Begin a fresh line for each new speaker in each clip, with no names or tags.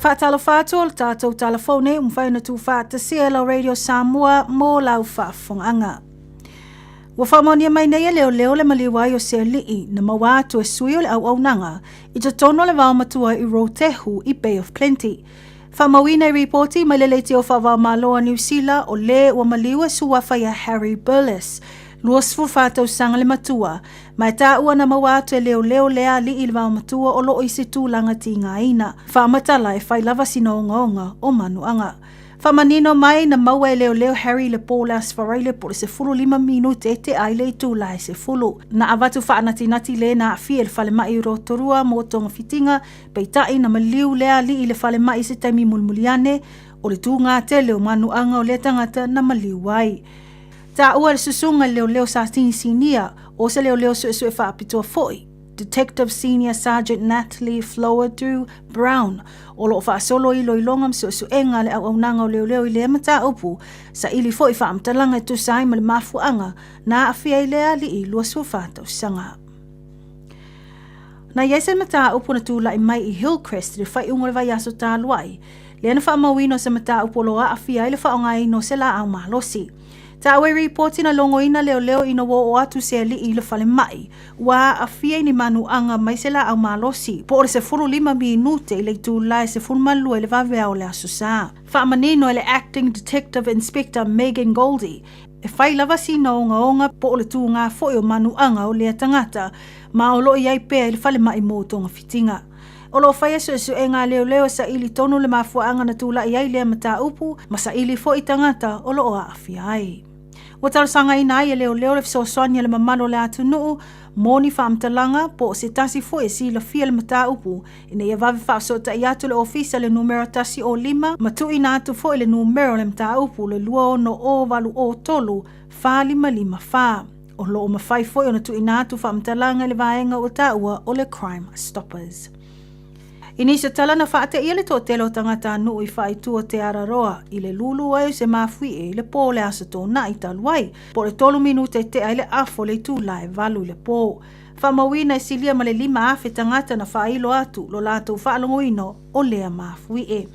Faatalofa atu o le tatou tala fou nei ua mafai ona tuufaatasia e lau Radio Samoa mo lau faafofogaaga. Ua faamaonia mai nei e leoleo le maliu ai o se alii na maua atu e sui o le auaunaga i totonu o le vaomatua i Rotehu i Bay of Plenty. Faamauina i ripoti mai le leitio faava-o-Malo a Niu Sila o le ua maliu e suafa ia Harry Burless, 24 tausaga le matua, ma e taua na maua atu e leoleo lea alii i le vaomatua o lo o i se tulaga tigaina. Faamatala e fai lava sina ogaoga o manuaga. Faamanino mai na maua e leoleo Harry i le po o le Aso Faraile po o le 15 minute e tea ai le itula e 10. Na avatu faanatinati le na aafia i le falemai i Rotorua mo togafitiga, peitai na maliu lea alii i le falemai i se taimi mulimuli ane o le tūgā tele o manuaga o lea tagata na maliu ai. Taua e le susuga i le leoleo Satini Sinia o se leoleo suesue faapitoa foi, Detective Senior Sergeant Natalie Flowerdew Brown, o lo o faasolo iloiloga ma suesuega a le auaunaga o leoleo i lea mataupu, saili foi faamatalaga e tusa ai ma le mafuaaga na aafia ai lea alii 24 tausaga. Na i ai se mataupu na tulai mai i Hillcrest i le faaiuga o le vaiaso talu ai, lea na faamauina o se mataupu o lo o aafia ai le faaaogaina o se laau malosi. Taua i ripoti na logoina leoleo ina ua oo atu se alii i le falemai, ua aafia i ni manuaga mai se laau malosi, po o le 15 minute i le itula e 12 i le vaveao o le Aso Sa. Faamanino e le Acting Detective Inspector Megan Goldie, e fai lava sina ogaoga po o le tūgā foi o manuaga o lea tagata, ma o lo o i ai pea i le falemai mo togafitiga. O lo o faia suesuega a leoleo e saili tonu le mafuaaga na tulai ai lea mataupu ma saili foi tagata o lo o aafia ai. Ua talosagaina ai e leoleo le fesoasoani a le mamalu o le atunuu mo ni faamatalaga po o se tasi foi e silafia le mataupu ina ia vave faafesootai atu le ofisa i le numera 105 ma tuuina atu foi le numera o le mataupu le 260 803 4554. O lo o mafai foi ona tuuina atu faamatalaga i le vaega ua taua o le Crime Stoppers. I nisi o tala na faateia le toatele o tagatanuu i faaitu o Te Araroa i le lulu ai o se mafuie i le po o le Aso Toonai talu ai, po o le 3 minute e tea ai le afa o le itula e 8 i le po. Faamauina e silia ma le 5,000 tagata na faailo atu lo latou faalogoina o lea mafuie.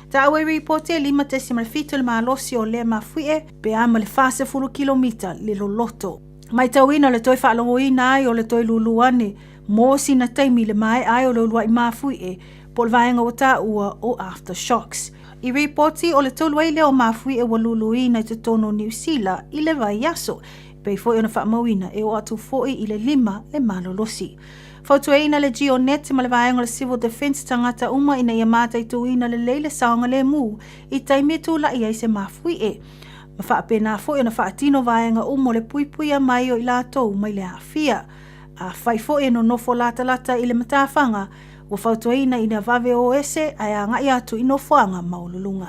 Taua i ripoti e 5.7 le malosi o lea mafuie pe a ma le 40 kilomita le loloto. Maitauina le toe faalogoina ai o le toe lulu ane mo sina taimi le maea ai o le uluai mafuie po o le vaega ua taua o aftershocks. I ripoti o le tolu ai lea o mafuie ua luluina i totonu o Niu Sila i le vaiaso, pei foi ona faamauina e oo atu foi i le 5 le malolosi. Fautuaina le GeoNet ma le vaega o le Civil Defence tagata uma ina ia mataituina lelei le saogalemu i taimi e tulai ai se mafuie, ma faapena foi ona faatino vaega uma o le puipuia mai o i latou mai le aafia. Afai foi e nonofo latalata i le matafaga, ua fautuaina ina vave o ese ae agai atu i nofoaga maualuluga.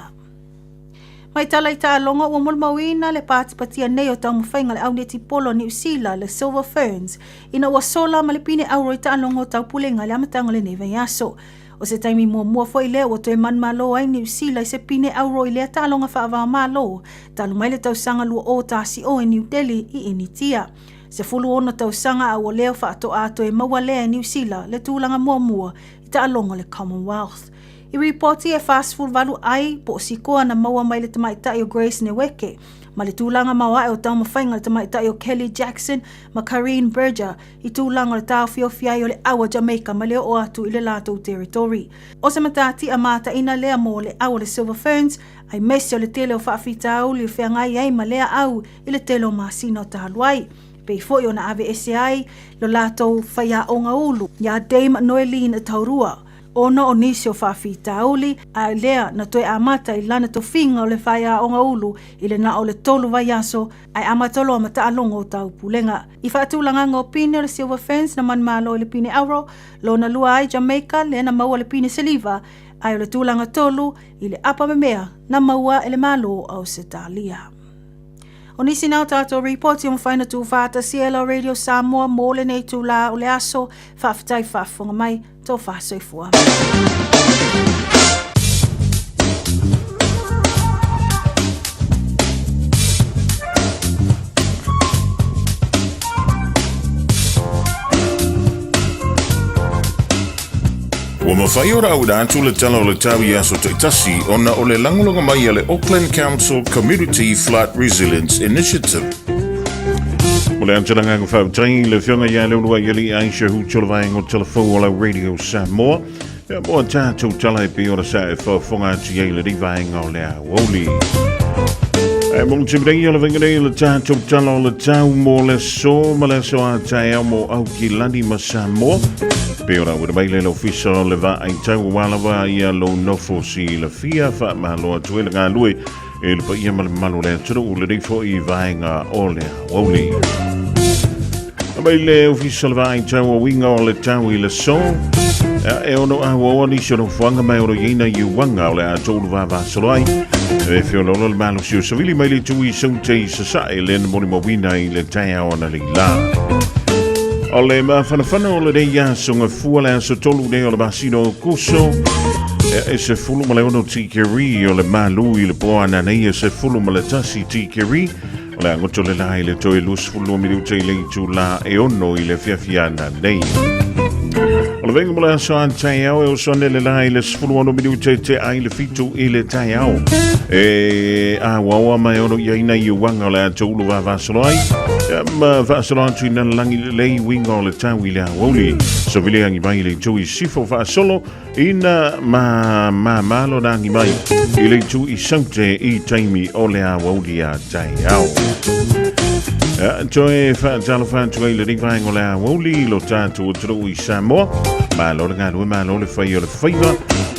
Mai tala i taaloga ua molimauina le patipatia nei o taumafaiga a le au netipolo a Niu Sila, le Silver Ferns, ina ua sola ma le pine auro i taaloga o taupulega i le amataga o lenei vaiaso. O se taimi muamua foi lea ua toe manumalo ai Niu Sila i se pine auro i lea taaloga faava-o-Malo talu mai le tausaga 2010 i New Delhi i Initia. 16 tausaga a ua leo faatoa toe maua lea e Niu Sila le tulaga muamua i taaloga o le Commonwealth. I ripoti e 48 ai po o sikoa na maua mai le tamaitai o Grace Nweke, ma le tulaga maoae o taumafaiga a le tamaitai o Kelly Jackson ma Karine Berger i tulaga o le taofiofi ai o le au a Jamaica ma le oo atu i le latou territory. O se matatia mataina lea mo le au o le Silver Ferns, aemaise o le tele o faafitauli e feagai ai ma lea au i le tele o masina o talu ai. Pei foi ona aveese ai lo latou faiaoga ulu iā Dame Noeline Taurua, ona o nisi o faafitauli, a lea na toe amata i lana tofiga o le faiaoga ulu i le na o le tolu vaiaso ae amata loa ma taaloga o taupulega. I faatulagaga o pine o le Silver Ferns na manumalo i le pine auro, lona lua ai Jamaica lea na maua le pine siliva, ae o le tulaga tolu i le apa memea na maua e le Malo o Ausetalia. O nisi na o tatou ripoti o mafai ona tuufaatasia e lau Radio Samoa mo lenei itulā o le aso. Faafetai faafofoga mai, tofa soifua.
Ua mafai ona auina atu le Tala o le Tau i aso taitasi ona o le lagolago mai a le Auckland Council Community Flood Resilience Initiative.
O le Angelanga Faafetai i le Afioga ia Leuluaialii Aisha Hutu o le Vaega o Telefou o lau Radio Samoa. Ia mo a tātou tala e pei ona sa e faafofoga atu i ai lenei vaega o le aoauli. E mo te mrei o le venga nei le tātou tala o le tau mo le aso ma le aso a taeao mo Aukilani ma Samoa. Pei ona auina mai le ofisa o le vaai tau aua lava ia lou nofo silafia faamalo atu ai le galue e le paia ma le mamalu o le atunuu lenei foi vaega o le aoauli. Mai le ofisa o le vaai tau o uiga o le tau i le aso. E ono auaoa nisi o nofoaga mai o lo iai nai uaga o le a toulu vavasolo ai. E feoloolo le malosi o savili mai le itu i Saute i Sasae le na molimauina i le taeao analeila. O le mafanafana o lenei aso gafua le aso tolu nei o le masina o Aokuso. E 16 tikeri o le malu i le po ananei e 11 tikeri o le a goto le la i le toe 22 minute i le itula e 6 i le afiafi ananei. O le vaiga mo le aso a taeao e oso ane le la i le 16 minute e tea ai le 7 i le taeao. E auaoa mai ono i ai nei uaga o le a toulu vavasolo ai. Ia, ma faasolo atu i nana langi lelei uiga o le tau i le aoauli. Savili agi mai i le itu i sifo faasolo ina ma mamalo na agi mai i le itu i saute i taimi o le aoauli a taeao. Ia, toe faatalofa atu ai lenei vaega o le aoauli i lo tatou atunuu i Samoa. Malo le galue, malo le fai o le faiva.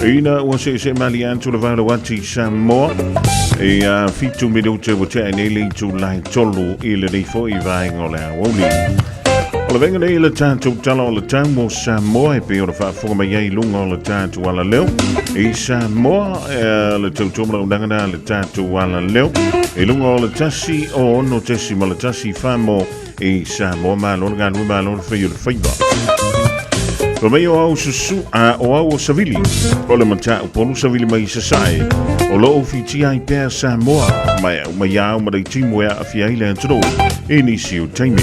Ina ua seese malie atu le valo atu i Samoa. Ia 7 minute ua tea nei le itula e 3 i lenei foi vaega o le aoauli. O le vaiga nei le tatou tala o le tau mo Samoa e pei ona faafofoga mai ai i luga o le tatou alaleo. I Samoa, le tautua ma launaga na le tatou alaleo. I luga o le 106.1 famo i Samoa, malo le galue, malo le fai o le faiva. Fa mai o au susu, a o au o Savili, o le matau polu Savili mai i Sasae, o loo fitia ai pea Samoa, mai au mai au ma timu e aafia ai le atunuu i nisi o taimi.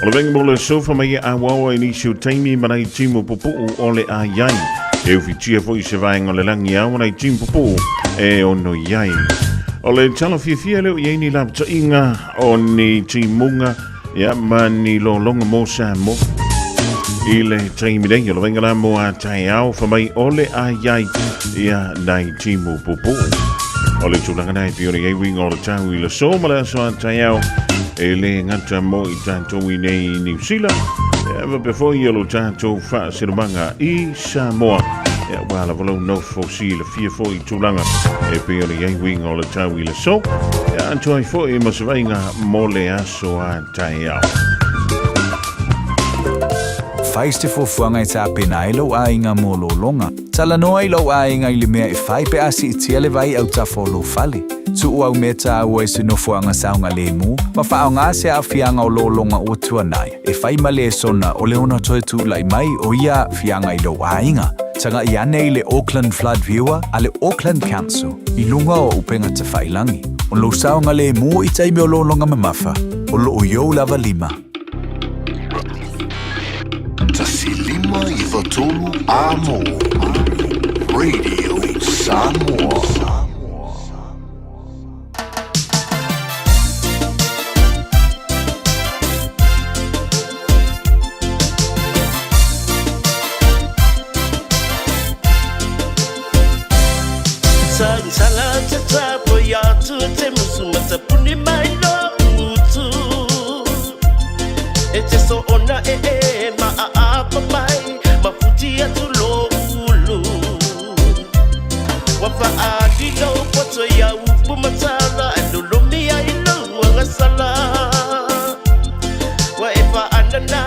O le venga mo le sofa mai e auaoa i nisi o taimi ma nai timu pupuu o le ai ai. E ufitia foi se vaega o le langi au ma nai timu pupuu e ono i ai. O le tala fiafia leo i ai ni lapataiga o ni timuga ia ma ni lologa mo Samoa. I le taimi nei, o le vaega la mo a taeao fa mai o le ai ai ia nai timu pupuu. O le tulaga nei pei ona i ai uiga o le tau i le aso ma le aso a taeao e le gata mo i tatou i nei i Niu Sila. Ia faapea foi o lo tatou faasinomaga i Samoa. Ia ua lava lou nofo silafia foi i tulaga e pei ona i ai uiga o le tau i le aso. Ia atu ai foi ma se vaaiga mo le aso a taeao.
Fai se fuafuaga e tapena ai lou aiga mo lologa. Talanoa i lou aiga i le mea e fai pe a siitia le vai autafa o lou fale. Tuu au mea tāua i se nofoaga saogalemu ma faaaoga se aafiaga o lologa ua tuanai e fai ma lesona o le ono toe tulai mai o ia aafiaga i lou aiga. Tagai ane i le Auckland Flood Viewer a le Auckland Council i luga o upega tafailangi. O lou saogalemu i taimi o lologa mamafa, o loo i ou lava lima.
1 5 9 3 Amo Radio Samoa.
E te so ona e e ma a apa mai ma futi atu lo ulu Wa fa a di lo poto ia upu matala e lolo mi ai lo anga sala Wa e fa ana na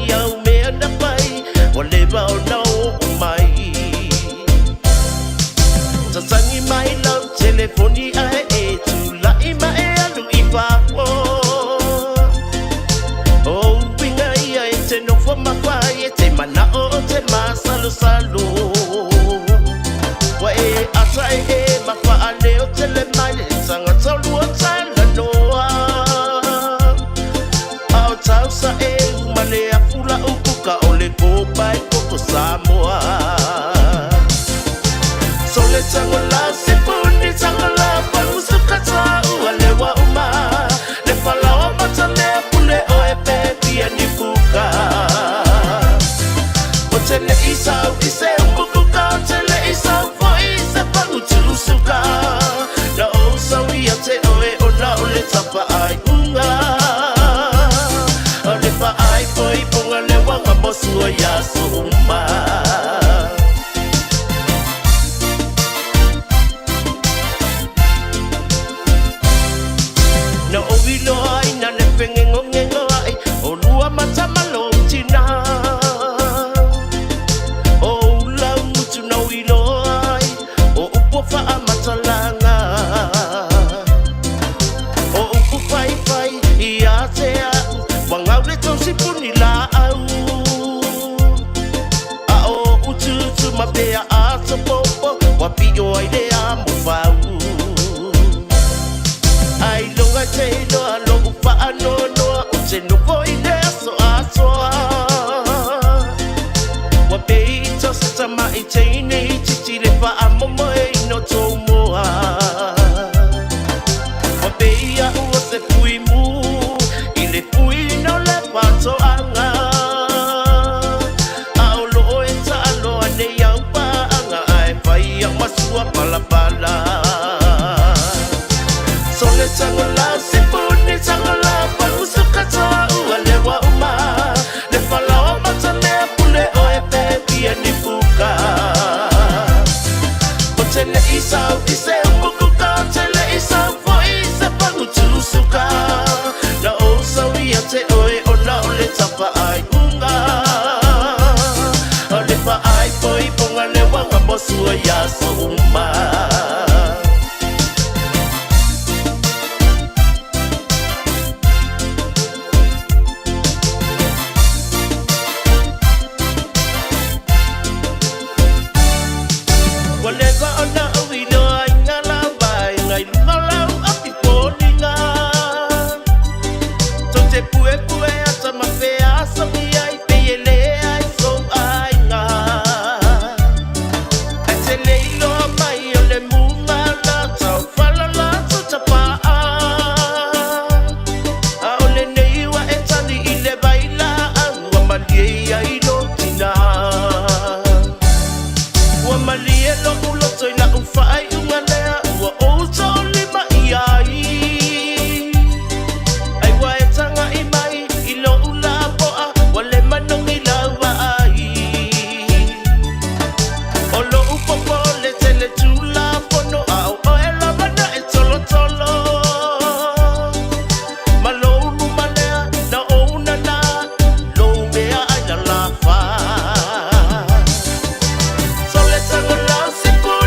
ia u mea na pai wa leva o na o mai Tatangi mai lau telefoni ae e tula'i ma e alu i fafo O uiga ia e te nofo mawhai e te mana'o o te masalosalo Ua e ata e e mawhaaleo tele mai le tangata lua talanoa A o tausa e uma le afu la'u kuka o le kopa e koko. o Samoa. Sole tango la sipuni tango la pamusuka ta ua lewa uma le falaoa matamea pule o e pepia ni puka. O te le isau i se umbukuka, o te le isau fo i se pangutusuka. Na o sau ia te oe o na o le tapa ai unga. O le pa ai poi ponga le wanga mosua ia so uma. Na o iloa ina le pengengongengo ai o lua matamalo tina. O ula mutu na o iloa ai o upu whaamatalanga. O upu whai whai i a te au wangau le tausi puni la au. A o ututu mapea a topopo wa pio ai le a mo whau. Ai longa te iloa lo upa anonoa o te nofo i le aso atoa. Wa pei tosa tama i teine i titi le wha momo e ino tō moa. Wa pei a ua se pui mu i le pui no le patoanga. A o loo e taaloa nei au paanga ai whai au masua palapala. Sole tango la sipuni tango la pamusuka toa ua lewa uma. Le falaoa matamea pule o e pepia ni puka. O te le isau i se umbukuka, o te le isau fo i se pangutusuka. Na o sau ia te oe o na o le tapa ai unga. O le pa ai poi ponga le wanga mosua ia so uma. Ua leva ona o iloa i ngā lava e ngai lunga lau a pipolinga. Tō te pue pue ata ma whea songi ai pe e le ai sou aiga. Ai te le iloa mai o le munga la tau whala la tau tapaa. A o le nei wa e tani i le vai la au ua malie ia i lo tina. Ua malie lo uloto i la uwhai unga lea ua o tō lima i ai. Ai wa e tanga i mai i lo ula poa wa le manongi la ua ai. O lo upopo le tele tula fono a o oe lava na e tolo tolo. Ma lo ulu malea na o una na lo mea ai la la wha. Sole tango la sipuni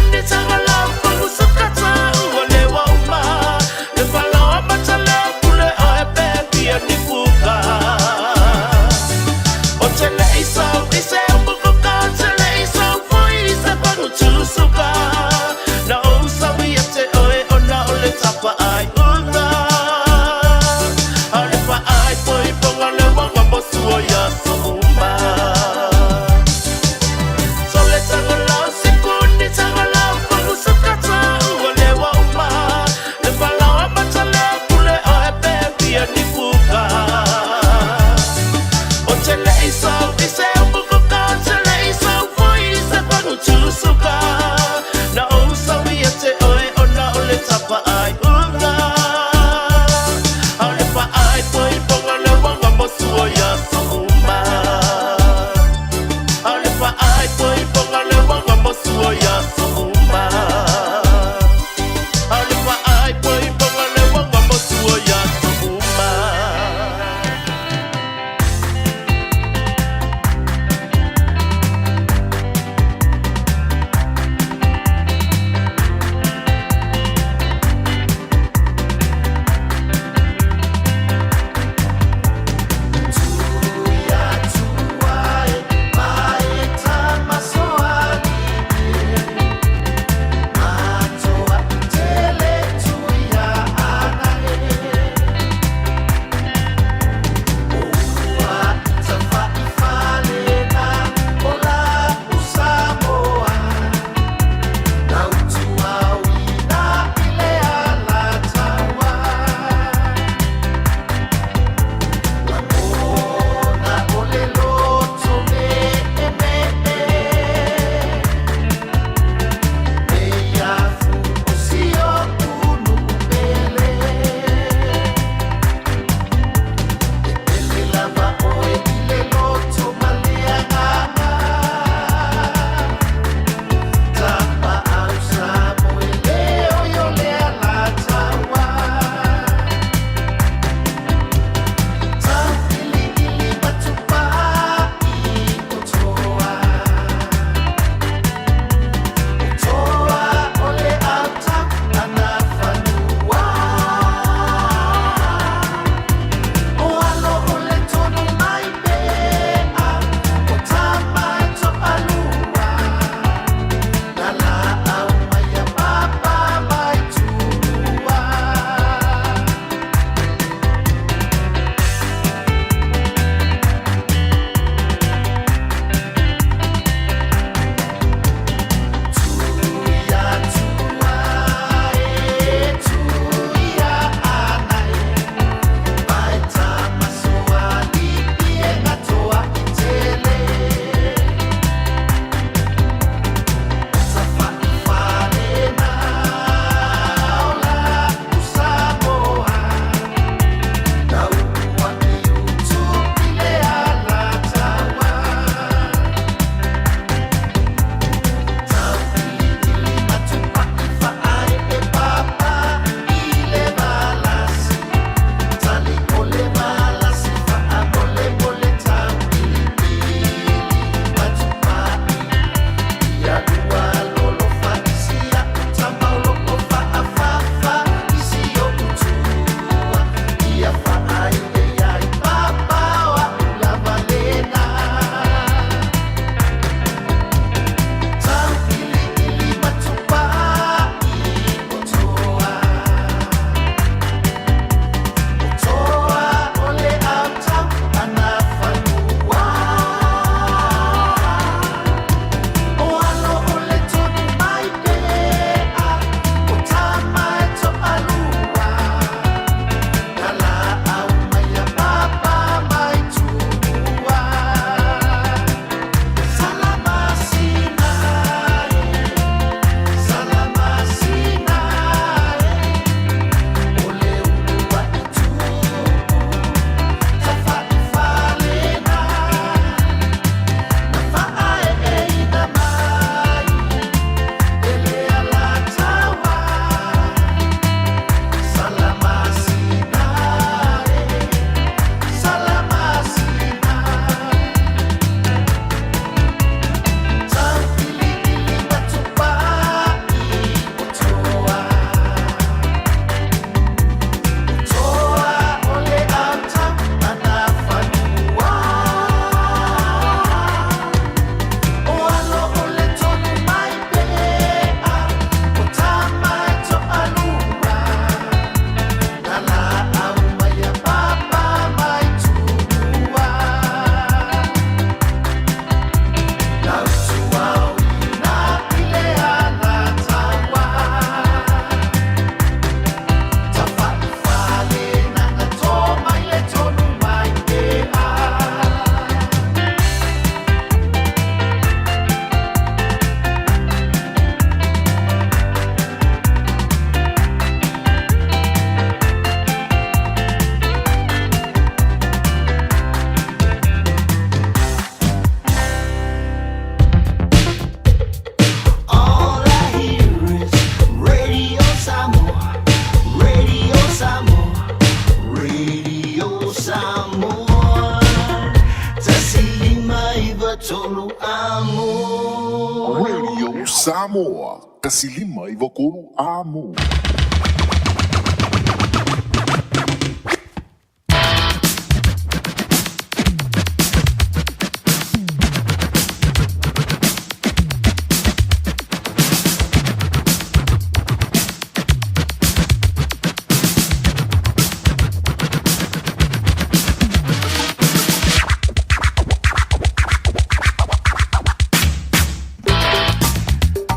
Samoa, 153 Amo.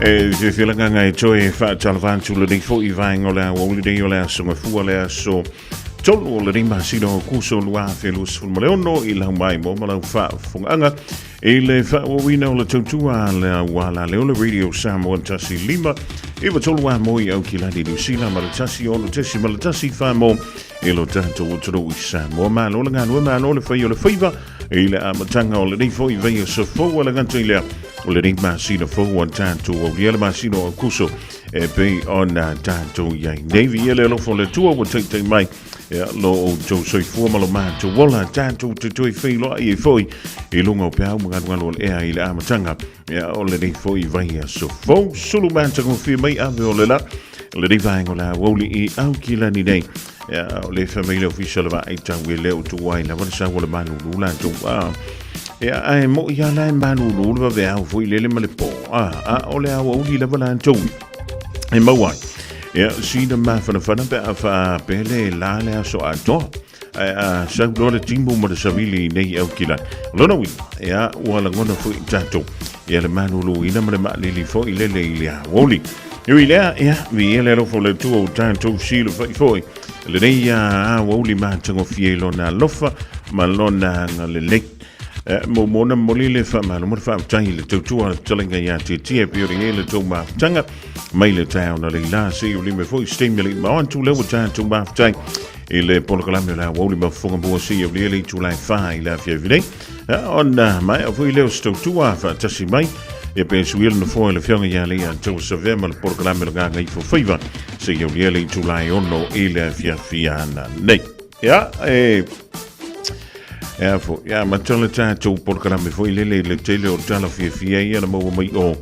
E fiafia le agaga e toe faatalofa atu lenei foi vaega o le aoauli nei o le aso Gafua le aso 3 o lenei masina o Aokuso 2026 i lau maimoa ma lau faafofogaaga i le faaauauina o le tautua a le auala lea o le Radio Samoa 15 93 a moi Aukilani Niu Sila ma le 16.1 whamo i lo tatou atunuu i Samoa. Malo le galue, malo le fai o le faiva i le amataga o lenei foi vaiaso fou a le gata i lea o lenei masina fou a tatou aulia le masina o Aokuso e pei ona tatou i ai nei. Viia le alofa o le Atua ua taitai mai ia lo outou soifua ma lo matou ola tatou te toe feiloai ai foi i luga o peau ma galugalu o le ea i le amataga ia o lenei foi vaiaso fou. Sulu matagofie mai ave o le la lenei vaega o le aoauli i Aukilani nei. Ia, o le fai mai le ofisa o le vaai tau e le o tuai lava le sau o le malulu latou. Ah. Ia, ae moi lava la e malulu le vaveao foi lele ma le po. Ah, a o le aoauli lava latou e maua ai. Ia, sina mafanafana pe a faapea le la le aso atoa. Ae a sau loa le timu ma le savili nei Aukilani. O lona uiga, ia, ua lagona foi i tatou. Ia le maluluina ma le maalili foi lele i le aoauli. E ui lea, ia, viia le alofa o le Atua ua tatou silafai foi lenei aoauli matagofie i lona alofa ma lona agalelei. Mo mona momoli le faamalo ma le faafetai i le tautua a le fetalaiga ia Tietie e pei ona i ai le tou mafutaga mai le taeao na leila se i ulime foi se taimi e le i mao atu lea ua tatou mafutai i le polokalame o le aoauli ma fofoga mua se i aulia le itula e 4 i le afiafi nei. Ona maea foi lea o se tautua faatasi mai ia pe suia le nofoa i le afioga ia Leia Tausavea ma le polokalame o le Gagaifo Faiva se i aulia le itula e 6 i le afiafi ana nei. Ia, e... Ea fo, ia, amata le tatou polokalame foi lele i le tele o tala fiafia ia na maua mai o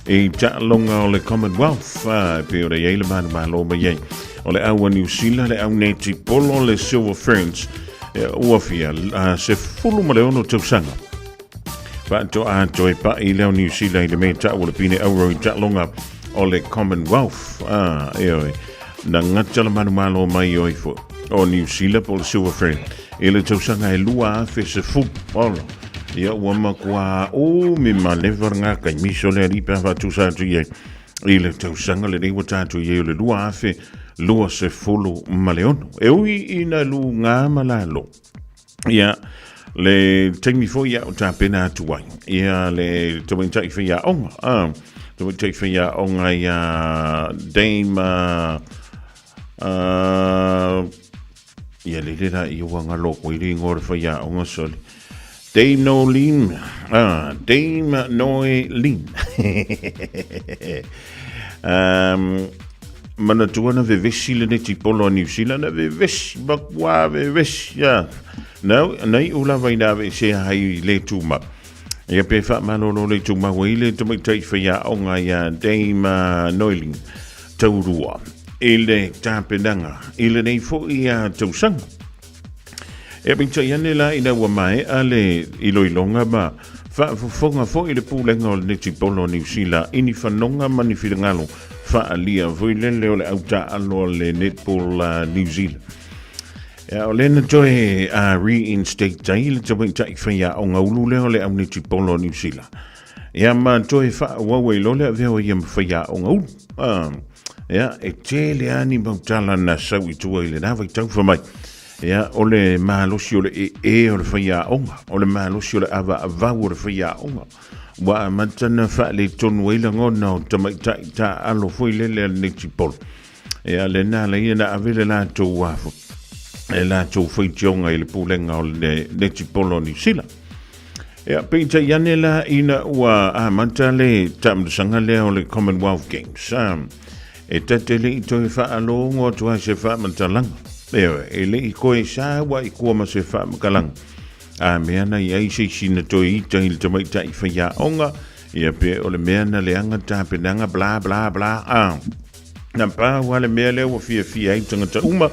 i taaloga o le Commonwealth, e pei ona i ai le manumalo mai ai. O le au a Niu Sila, le au netipolo, le Silver Ferns, ua fia 16 tausaga. Faatoa toe pa'i lea o Niu Sila i le mea tau o le pine auro i taaloga o le Commonwealth. Ioe, na gata le manumalo mai oi foi o Niu Sila po o le Silver Fern i le tausaga e 2010. Ola, ia ua matua umi maleva le gakaimiso le alii pe a faatusa atu i ai i le tausaga lenei ua tatou i ai o le 2026. E ui ina lugā ma lalo, ia, le taimi foi ia o tapena atu ai, ia le tamaitai faiaoga, tamaitai faiaoga ia Dame, ia lele la ia ua ngalo koe le ingoa o le faiaoga sole. Dame Noeline, Dame Noeline. Manatua na vevesi le netipolo a Niu Sila, na vevesi, matua vevesi, ia. Na, na iu lava ina aveesea ai le tumau. Ia pe faamalolo le tumau ai le tamaitai faiaoga ia Dame Noeline Taurua i le tapenaga i lenei foi tausaga. E peitai ane la ina ua maea le iloiloga ma faafofoga foi le Pulega o le Netipolo o Niu Sila i ni fanoga ma ni finagalo faaalia foi lele o le au taaalo a le Netball New Zealand. Ia, o lea na toe reinstate ai le tamaitai faiaoga ulu lea o le au netipolo o Niu Sila. Ia ma toe faaauau ai loa le avea o ia ma faiaoga ulu. Ia, e tele lava ni mau tala na sau i tua i lena vaitau fai mai. Ia, o le malosi o le ee o le faiaoga, o le malosi o le avaavau o le faiaoga. Ua amata na faaletonu ai lagona o tamaitai taaalo foi lele a le netipolo. Ia, lena ala ia na ave le latou afo, le latou faitioga i le pulega o le netipolo o Niu Sila. Ia, peitai ane la ina ua amata le taamilosaga lea o le Commonwealth Games, e ta te le i toe faalogo atu ai se faamatalaga. Ioe, e le i toe saua i tua ma se faamatalaga. A mea na i ai se isi na toe ita i le tamaitai faiaoga, Ia pe o le mea na leaga tapenaga bla bla bla a. Na pau lava le mea lea ua fiafia ai tagata uma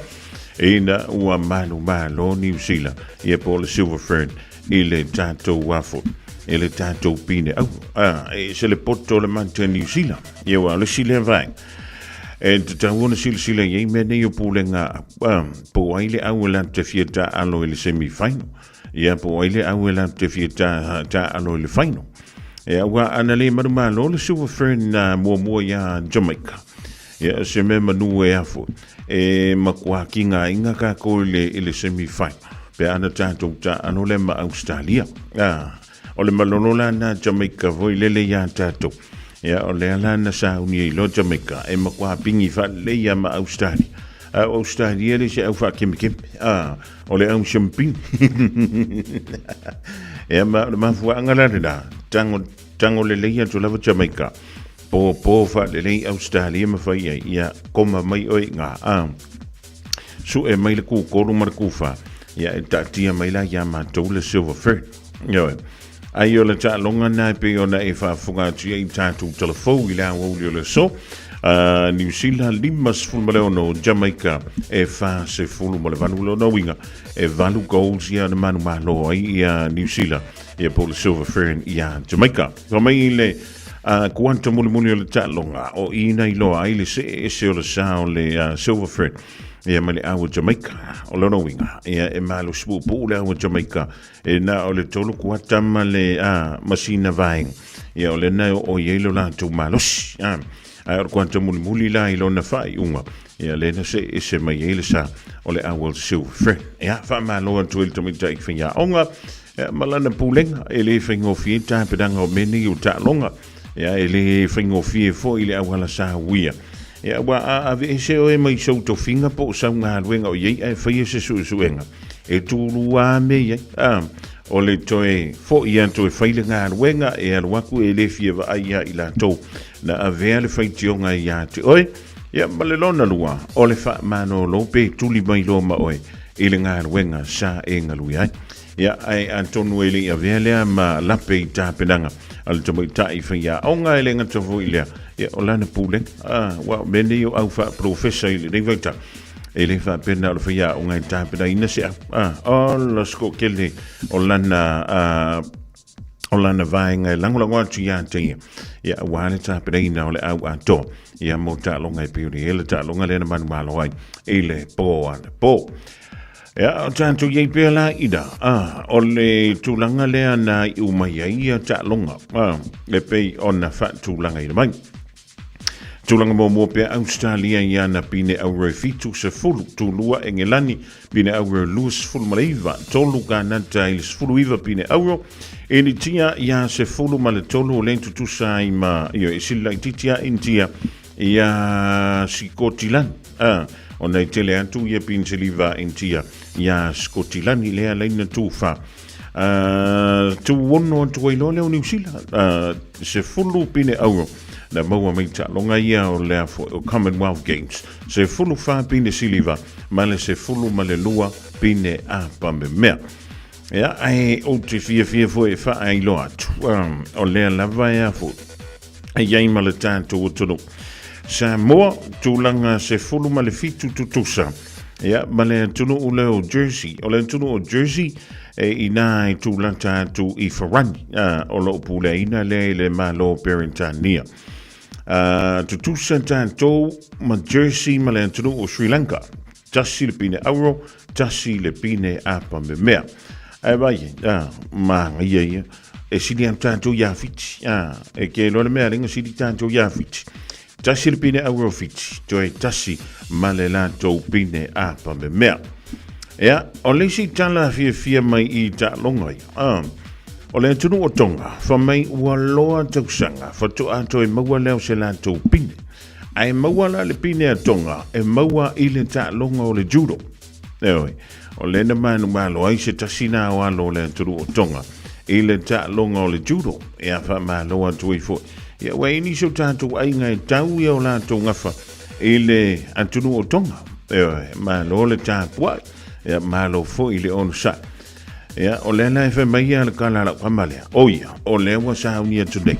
ina ua manumalo Niu Sila, ia po o le Silver Fern i le tatou afo i le tatou pine au a e ese le poto o le mata Niu Sila. Ia ua o le isi lea vaega e tatau ona silasila i ai mea nei o pulega a, po o ai le au e latou te fia taaalo i le semi final. Ia po o ai le au e latou te fia taaalo i le final. Ia aua ana le manumalo le Silver Fern muamua iā Jamaica. Ia o se mea manu e afo e matua kigaina kākou i le, i le semi final. Pe ana tātou taaalo lea ma Australia. Ah, o le malolo la na Jamaica foi lele iā tātou. Ia o lea la na sauni ai loa Jamaica e matua pingi faalelei ia ma Australia. A o Australia le se au faakemekeme. Ah, o le au siampini. Ia ma o le mafuaaga la lena, tango, tango lelei atu lava Jamaica. Po po faalelei Australia ma fai ai, ia koma mai oe i ngā. Ah, su'e mai le kūkolu ma le kūwhā. Ia e taatia mai la iā mātou le Silver Fern. Ioe. Ai o le taaloga na e pei ona e faafofoga atu ai i tatou talafou i le aoauli o le aso. Niu Sila 56, Jamaica e 48 lona uiga e 8 goals ia na manumalo ai ia Niu Sila ia po o le Silver Fern ia Jamaica. Fa mai i le kuata mulimuli o le taaloga o i na iloa ai le see ese o le sa o le Silver Fern ia ma le au o Jamaica. O lona uiga ia e malosi puupuu le au o Jamaica E na o le tolu kuata ma le a, masina vaega. Ia o lena e oo i ai lo latou malosi. A, ae o le kuata mulimuli la i lona faaiuga, ia lea na see ese mai ai le sa o le Awel Silver Fern. Ia, faamalo atu ai le tamaitai faiaoga, ia, ma lana pulega, e le faigofie tapenaga o mea nei o taaloga. Ia, e le faigofie foi le auala sa uia. Ia, ua a aveese oe mai sou tofiga po o sau galuega o i ai ae faia se suesuega e tūlua mea i ai. A, o le toe fo'i atu e fai le galuega e alu aku e le fia vaai ia i latou na avea le faitioga iā te oe. Ia, ma le lona lua, o le faamalolo pe tuli mai loa ma oe i le galuega sa e galue ai. Ia, ae atonu e le i avea lea ma lape i tapenaga a le tamaitai faiaoga e le gata foi lea, ia, o lana pulega. Ah, ua o mea nei o au faaprofesa i lenei vaitau. E le faapea na o le faiaoga e tapenaina se au. Ah, ola sekokele o lana, ah, o lana vaega e lagolago atu iā te ia. Ia, aua le tapenaina o le au atoa. Ia, mo taaloga e pei ona i ai le taaloga lea na manumalo ai i le pō anapo. Ia, o tatou i ai pea la ina, a, o le tulaga lea na iu mai ai ia taaloga, a, e pei ona faatulagaina mai. Tulaga muamua pea Australia i ana pine auro e 70, tulua Engelani, pine auro 29, tolu Kanata i le 19 pine auro, Initia ia 13 o le tutusa ai ma, ioe, e sili laitiiti a Initia Ia Sikotilani, a, ona i tele atu ia Pinsiliva Intia ia Sikotilani lea laina tufa. A, tuono atu ai loa lea o Niu Sila, a, 10 pine auro na maua mai taaloga ia o lea foi o Commonwealth Games. 14 pine siliva ma le 12 pine apa memea. Ia, ae ou te fiafia foi e faailoa atu, o lea lava e a foi. E i ai ma le tatou atunuu. Samoa, tulaga 17 tutusa. Ia, ma le atunuu lea o Jersey. O le atunuu o Jersey, e inā e tūlata atu i Farani, o lo o puleaina lea i le Malo o Peretania. Tutusa tatou ma Jersey ma le atunuu o Sri Lanka. Tasi le pine auro, tasi le pine apa memea. Ae vai, a, māngaia ia, e sili atu tātou iā Fiti, a, e ke loa le mea lenga sili tātou iā Fiti. Tasi le pine auro Fiti, toe tasi ma le lātou pine apa memea. Ea, o le isi tala fiafia mai i taaloga ia, a, o le atunuu o Tonga, fa mai ua loa tausaga, faatoa toe maua lea o se lātou pine. Ae maua la le pine a Tonga e maua i le taaloga o le judo. Eoe, o lea na manumalo ai se tasi na o alo o le atunuu o Tonga i le taaloga o le judo. Ia faamalo atu ai foi. Ia ua i nisi o tatou aiga e tau ia o latou gafa i le atunuu o Tonga. Eoe, malo le tapuai. Ia malo foi le onosai. Ia, o lea la e fai mai ia le kala a lau kama lea. O ia, o lea ua sauni atu nei.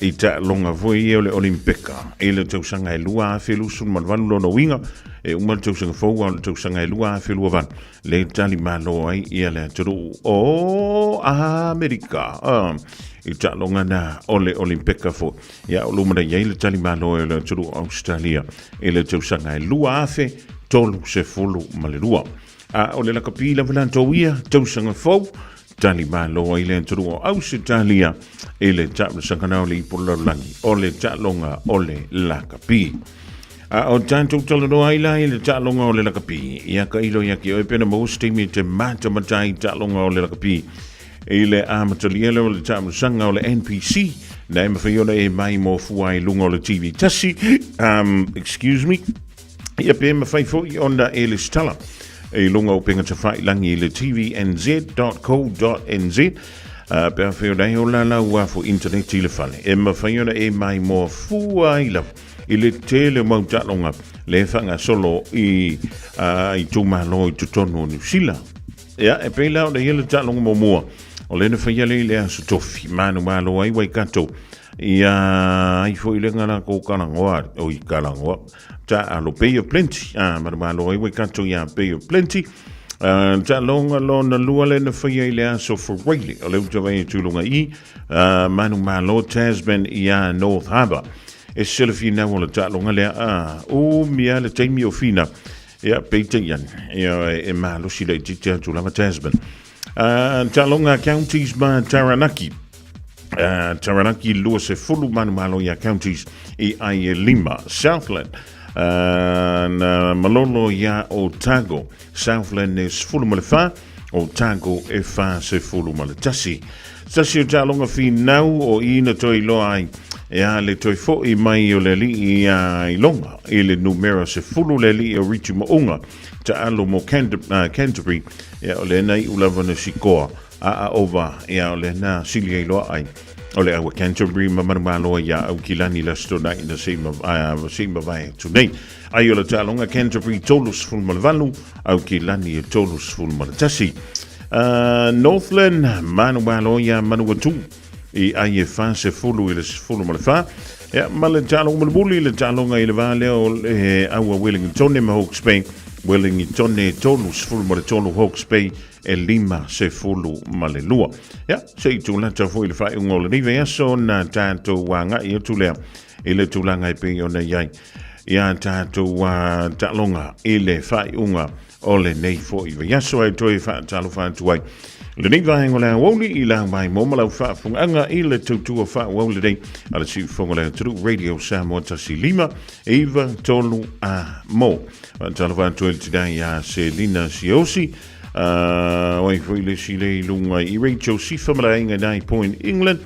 i taaloga foi ia o le Olimpeka i le tausaga e 2028. Lona uiga e uma le tausaga fou a o le tausaga e 2028 le tali malo ai ia le atunuu o Amerika i taaloga na o le Olimpeka foi. Ia o lumanai ai le tali malo e le atunuu o Australia i le tausaga e 2032. A o le lakapi lava latou ia tausaga fou tali malo ai le atunuu o Ausetalia i le taamilosaga na o le ipu o le lalolagi o le taaloga o le lakapi. A o tatou talanoa ai la i le taaloga o le lakapi, ia ka ilo ia ki oe pena maua se taimi e te matamata ai i taaloga o le lakapi i le amatalia lea o le taamilosaga o le NPC na e mawhai ona e mai mo fua i lunga o le TV tasi, excuse me, Ia pe mawhai foi ona e lesitala i lunga o penga tawhailangi i le tvnz.co.nz pe a whai ona e o la lau a fo internet i le fale. E mawhai ona e mai moa fua i lava i le tele o mau taaloga le whangasolo i, i tūmalo i totonu o Niu Sila. Ia, e pei la ona ia le taaloga muamua o le na whaia le i le aso tofi, manu malo ai Waikato, ia ai foi le ngana ko karangoa, o i karangoa, ta alo Bay of Plenty, a manu malo ai Waikato ia Bay of Plenty, taaloga lona lua le na whaia i le aso Faraile, o le uta vai e tūlunga i, manu malo Tasman ia North Harbour. E se le finau o le taaloga lea, o mia le taimi o fina, Ia, peitai ane, ia, e malosi laitiiti atu lava Tasman. Taaloga Counties ma Taranaki. Taranaki 20 manumalo ia Counties i ai e lima. Southland na malolo ia Otago. Southland e 14, Otago e 41. Tasi o taaloga finau o i na toe iloa ai e a le toe fo'i mai o le alii ia Iloga i le numera 10 le alii o Richie Mo'unga taalo mo Canterbury ia o lena iu lava na sikoa a a ova ia o lena sili ai loa ai o le aua Canterbury ma manumaloa ia Aukilani la stonai na sei ma sei mavae atu nei. Ai o le taaloga Canterbury 38, Aukilani e 31. Northland, manumalo ia Manuatu i ai e 40 i le 14. Ia, ma le taaloga mulimuli, le taaloga i le va lea o le aua Wellingtone ma Hawke's Bay. Wellingtone e 33, Hawke's Bay e 52. Ia, se i tūlata foi le faaiuga o lenei vaiaso na tātou agai atu lea i le tulaga e pei ona i ai ia tātou taaloga i le faaiuga o lenei foi vaiaso e toe faatalofa atu ai. Lenei vaega o le aoauli i lau mai mo ma lau faafofogaaga i le tautua faaauau lenei a le Siufofoga o le Atunuu Radio Samoa 15 9 3 a mo. Faatalofa atu ai le tina iā Selina Siosi, o ai foi le isi le i lunga i Rachel Sifa ma le aiga i Nine Point England,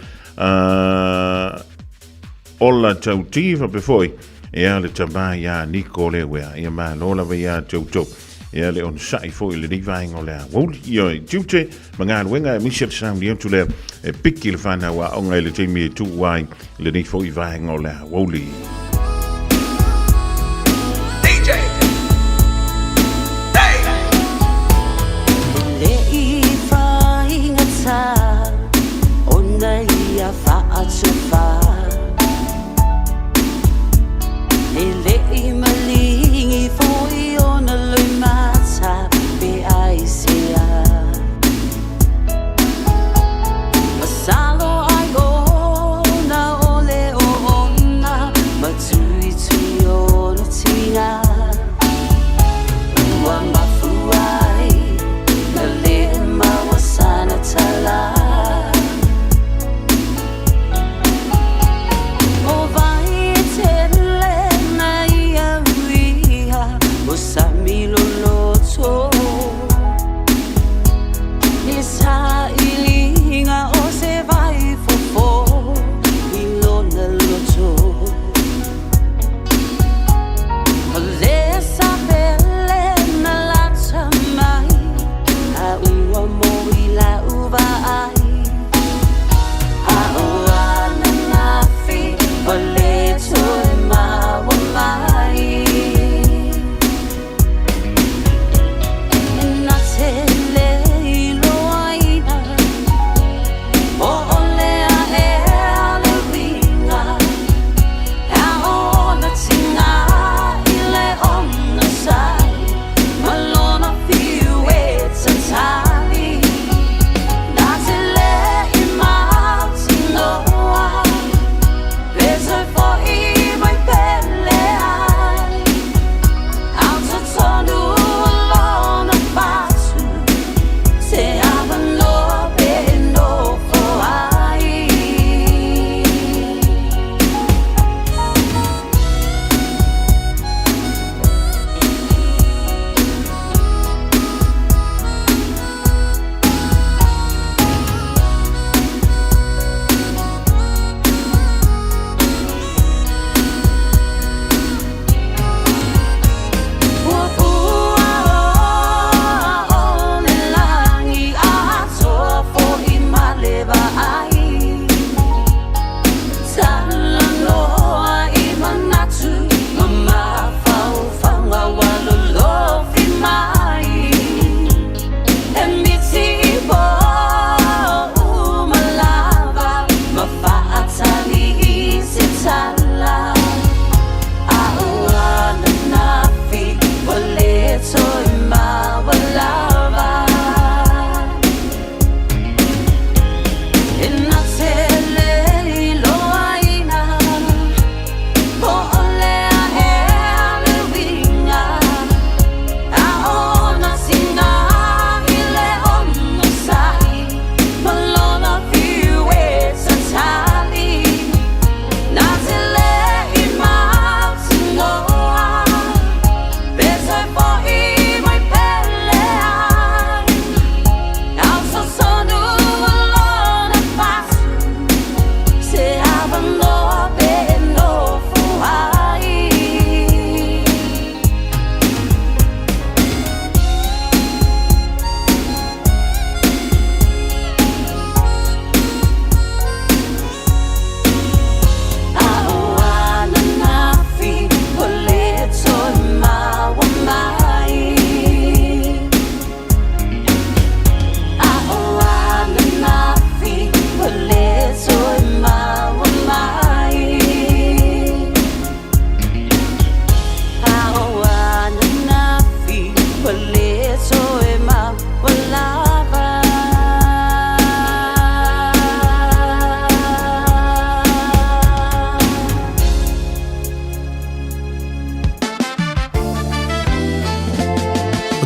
Ola tauti faapea foi ia le tama iā Niko Lewea. Ia malo lava iā te outou. Ia le onosai foi i lenei vaega o le aoauli. Ia i tiute ma galuega aemaise le sauni atu lea e piki le whanau aoga i le taimi e tuu ai lenei foi vaega o le aoauli.
DJ! Hey!
Le i whaingata ona ia whaatuwha E le i malingi foi ona lumata pe ai sea Masalo ai ona o le o ona.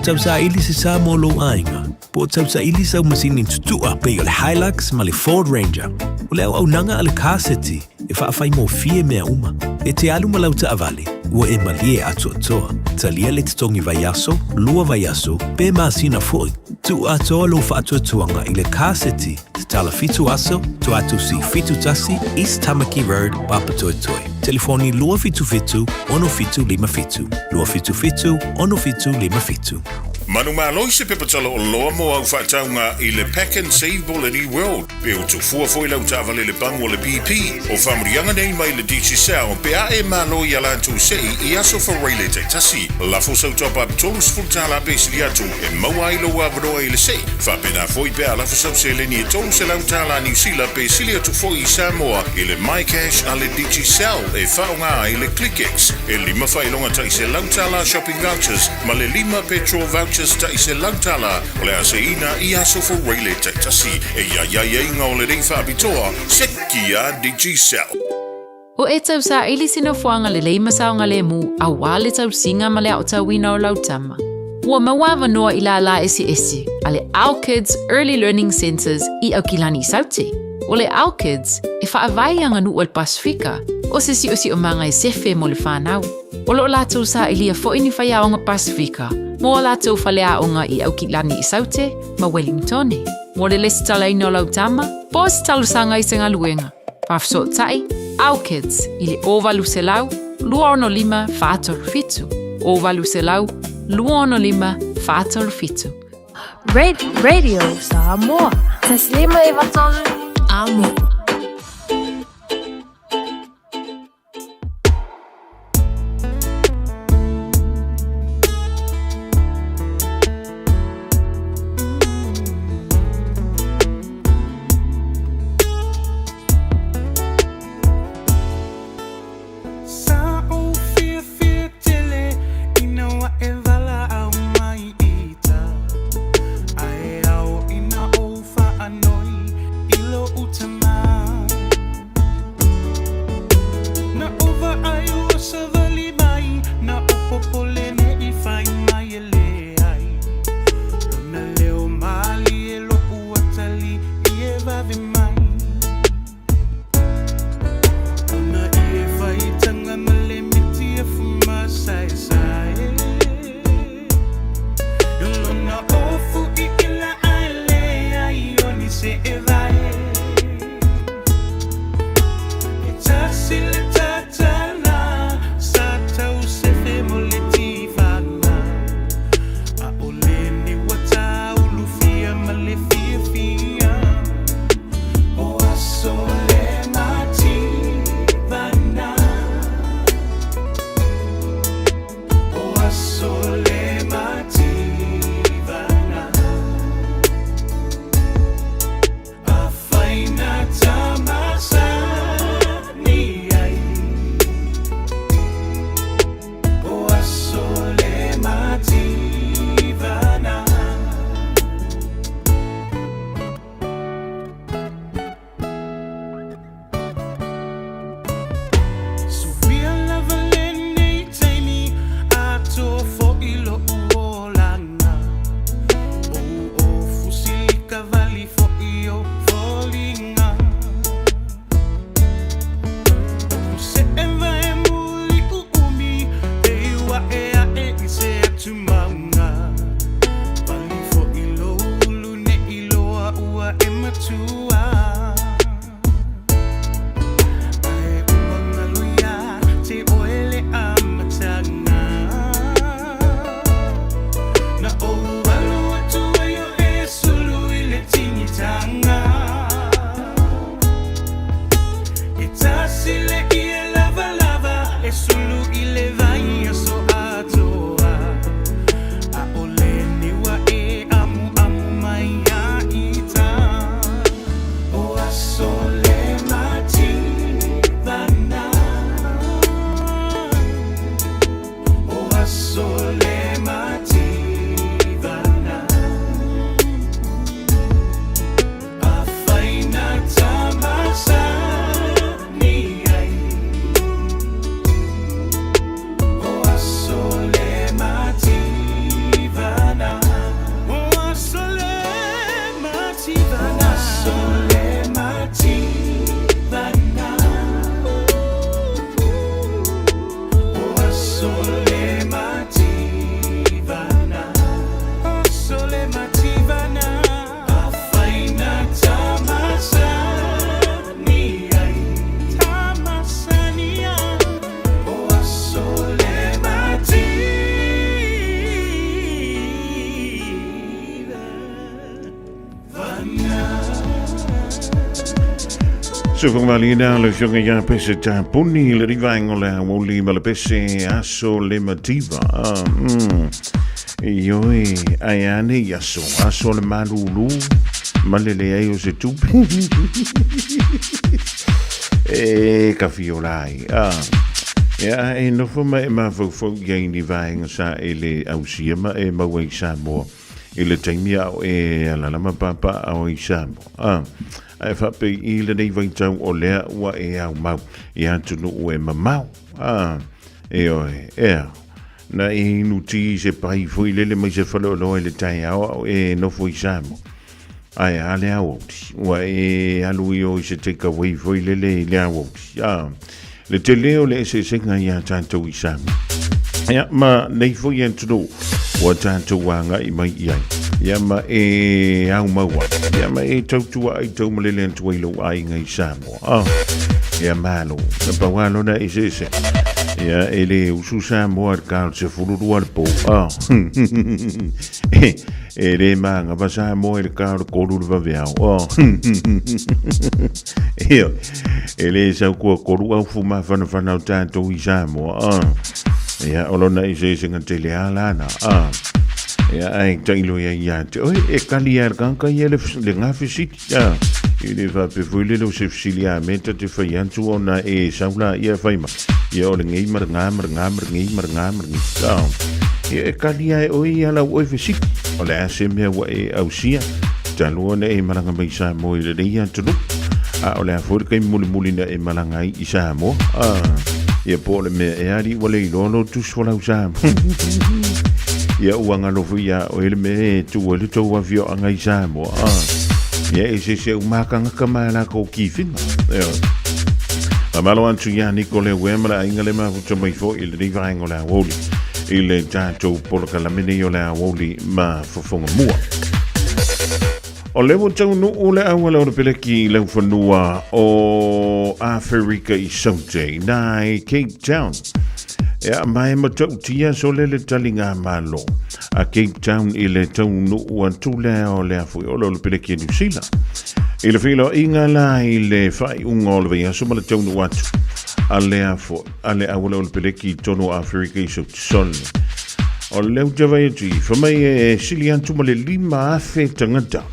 tausaili se sa mo lou aiga, po o tausaili sau masini tutu'a pei o le Hilux ma le Ford Ranger. O le auaunaga a le Car City e faafaigofie mea uma. E te alu ma lau taavale, ua e malie atoatoa. Talia le totogi vaiaso, lua vaiaso, pe masina foi. Tuu atoa lou faatuatuaga i le Car City, tatala fitu aso, Toatusi 71, East Tamaki Road, Papatoetoe. Telefoni 277 6757, 277 6757.
Manumalo i se pepa tala oloa mo au faatauga i le Pack and Save po o le New World, pe ua tufua foi lau taavale i le pamu a le BP. O faamanuiaga nei mai le Digicel pe a e malo i a latou sei i aso Faraile taitasi. Lafo sau top-up $30 pe sili atu e maua ai lou avanoa i le sei. Faapena foi pe a lafo sau seleni e $300 Niu Sila pe sili atu foi i Samoa i le MyCash a le Digicel e faaaoga ai le ClickX. E lima faailoga tai $100 shopping vouchers ma le lima petrol vouchers tai $100 o le a seiina i aso Faraile taitasi. E i ai aiaiga o lenei faapitoa, seki a Digicel.
O e tausaili se nofoaga lelei ma saogalemu aua le tausiga ma le aotauina o lau tama. Ua maua avanoa i lālā eseese a le Our Kids Early Learning Centres i Aukilani i Saute. O le Our Kids, e faavae i aganuu a le Pasefika, o se siosiomaga e sefe mo le whanau. O lo o latou sailia foi ni faiaoga Pasefika mo a latou faleaoga i Aukilani i Saute ma Wellingtone. Mo le lesitalaina o lau tama, po o se talosaga i se galuega. Faafesootai, Our Kids, i le 0800 265 437, 0800 265 437.
Radio Samoa. Taslima e vatolu. Amo.
Sa ou fiafia tele ina ua e valaau mai ita, A e ao ina ou faanoi i lou tama.
Sufangmalina le fionga ia pese tapuni le rivaengo le auli ma le pese aso le mativa. Ioe, ai ane i aso, aso le malulu, ma le leai o se tupe. E ka fiola ai. Ah. Ia, e nofo ma e mafaufau i ai ni vaenga sa e le ausia ma e maua i Samoa. I le taimi a o e alala ma papa a o i Samoa. Ah. Ae faapei i lenei vaitau o lea ua e au mau i atunuu e mamao. Ah. Ioe, ea. Na e inu tī se pai foi lele mai se faleoloa i le taeao a o e nofo i Samoa. Ae a le aoauli. Ua e alu i o i se takeaway foi lele i le aoauli. Ah, le tele o le eseesega iā tātou i Samoa. Ia, ma nei foi atunuu ua tātou agai mai i ai. Ia, ma e au mau ai. Ia, ma e tautua ai taumalele atu ai lou aiga i Samoa. Ah, ia malo. Na pau lava lona eseese. Ia, e le usu Samoa i le ka o le 12 le pō. Ah. E le māgava Samoa i le ka o le 3 le vaveao. Oh. Ia, e le sau kua kolu au fumafanafana o tātou i Samoa. Ah. Ia, o lona eseesega tele a lana. Ah. Ia, ai tailo ia ia te oe, e kali a le kaka ia le, le ngafe siti. Ah. I le faapea foi lele o se fesili a me ta te fai atu ona e sau la ia fai mai. Ia o le ngei ma le ngā ma le ngā ma le ngei ma le ngā ma le ngei. Ah. Ia e kali a e oe ia lau oe fesili. O le a se mea ua e ausia. Talu ona e malaga mai Samoa i lenei atunuu. A o le a foi le taimi mulimuli na e malaga ai i Samoa. Ah. Ia po o le mea ea alii ua le iloa lou tusi folau Samoa. Ia ua galo foi iā oe le mea e tuu ai le tou afioaga i Samoa. Ah. Ia e se se umakagaka ma e lākou kifiga. Ia. Faamalo atu iā Niko Leue ma le aiga le mafuta mai foi i lenei vaega o le aoauli i le tatou polokalame nei o le aoauli ma fofoga mua. O lea ua taunuu le auala o le peleki i laufanua o Aferika i Saute, nā i Cape Town. Ea ma e matautia sole le taliga malo a Cape Town i le taunuu atu lea o le afoi o le peleki a New Zealand. I le feiloaiga la i le faaiuga o le vaiaso ma le taunuu atu a le afoi a le auala o le peleki i tonu o Aferika i Saute sole. O lea ou te vaai atu i fai mai e sili atu ma le 5,000 tagata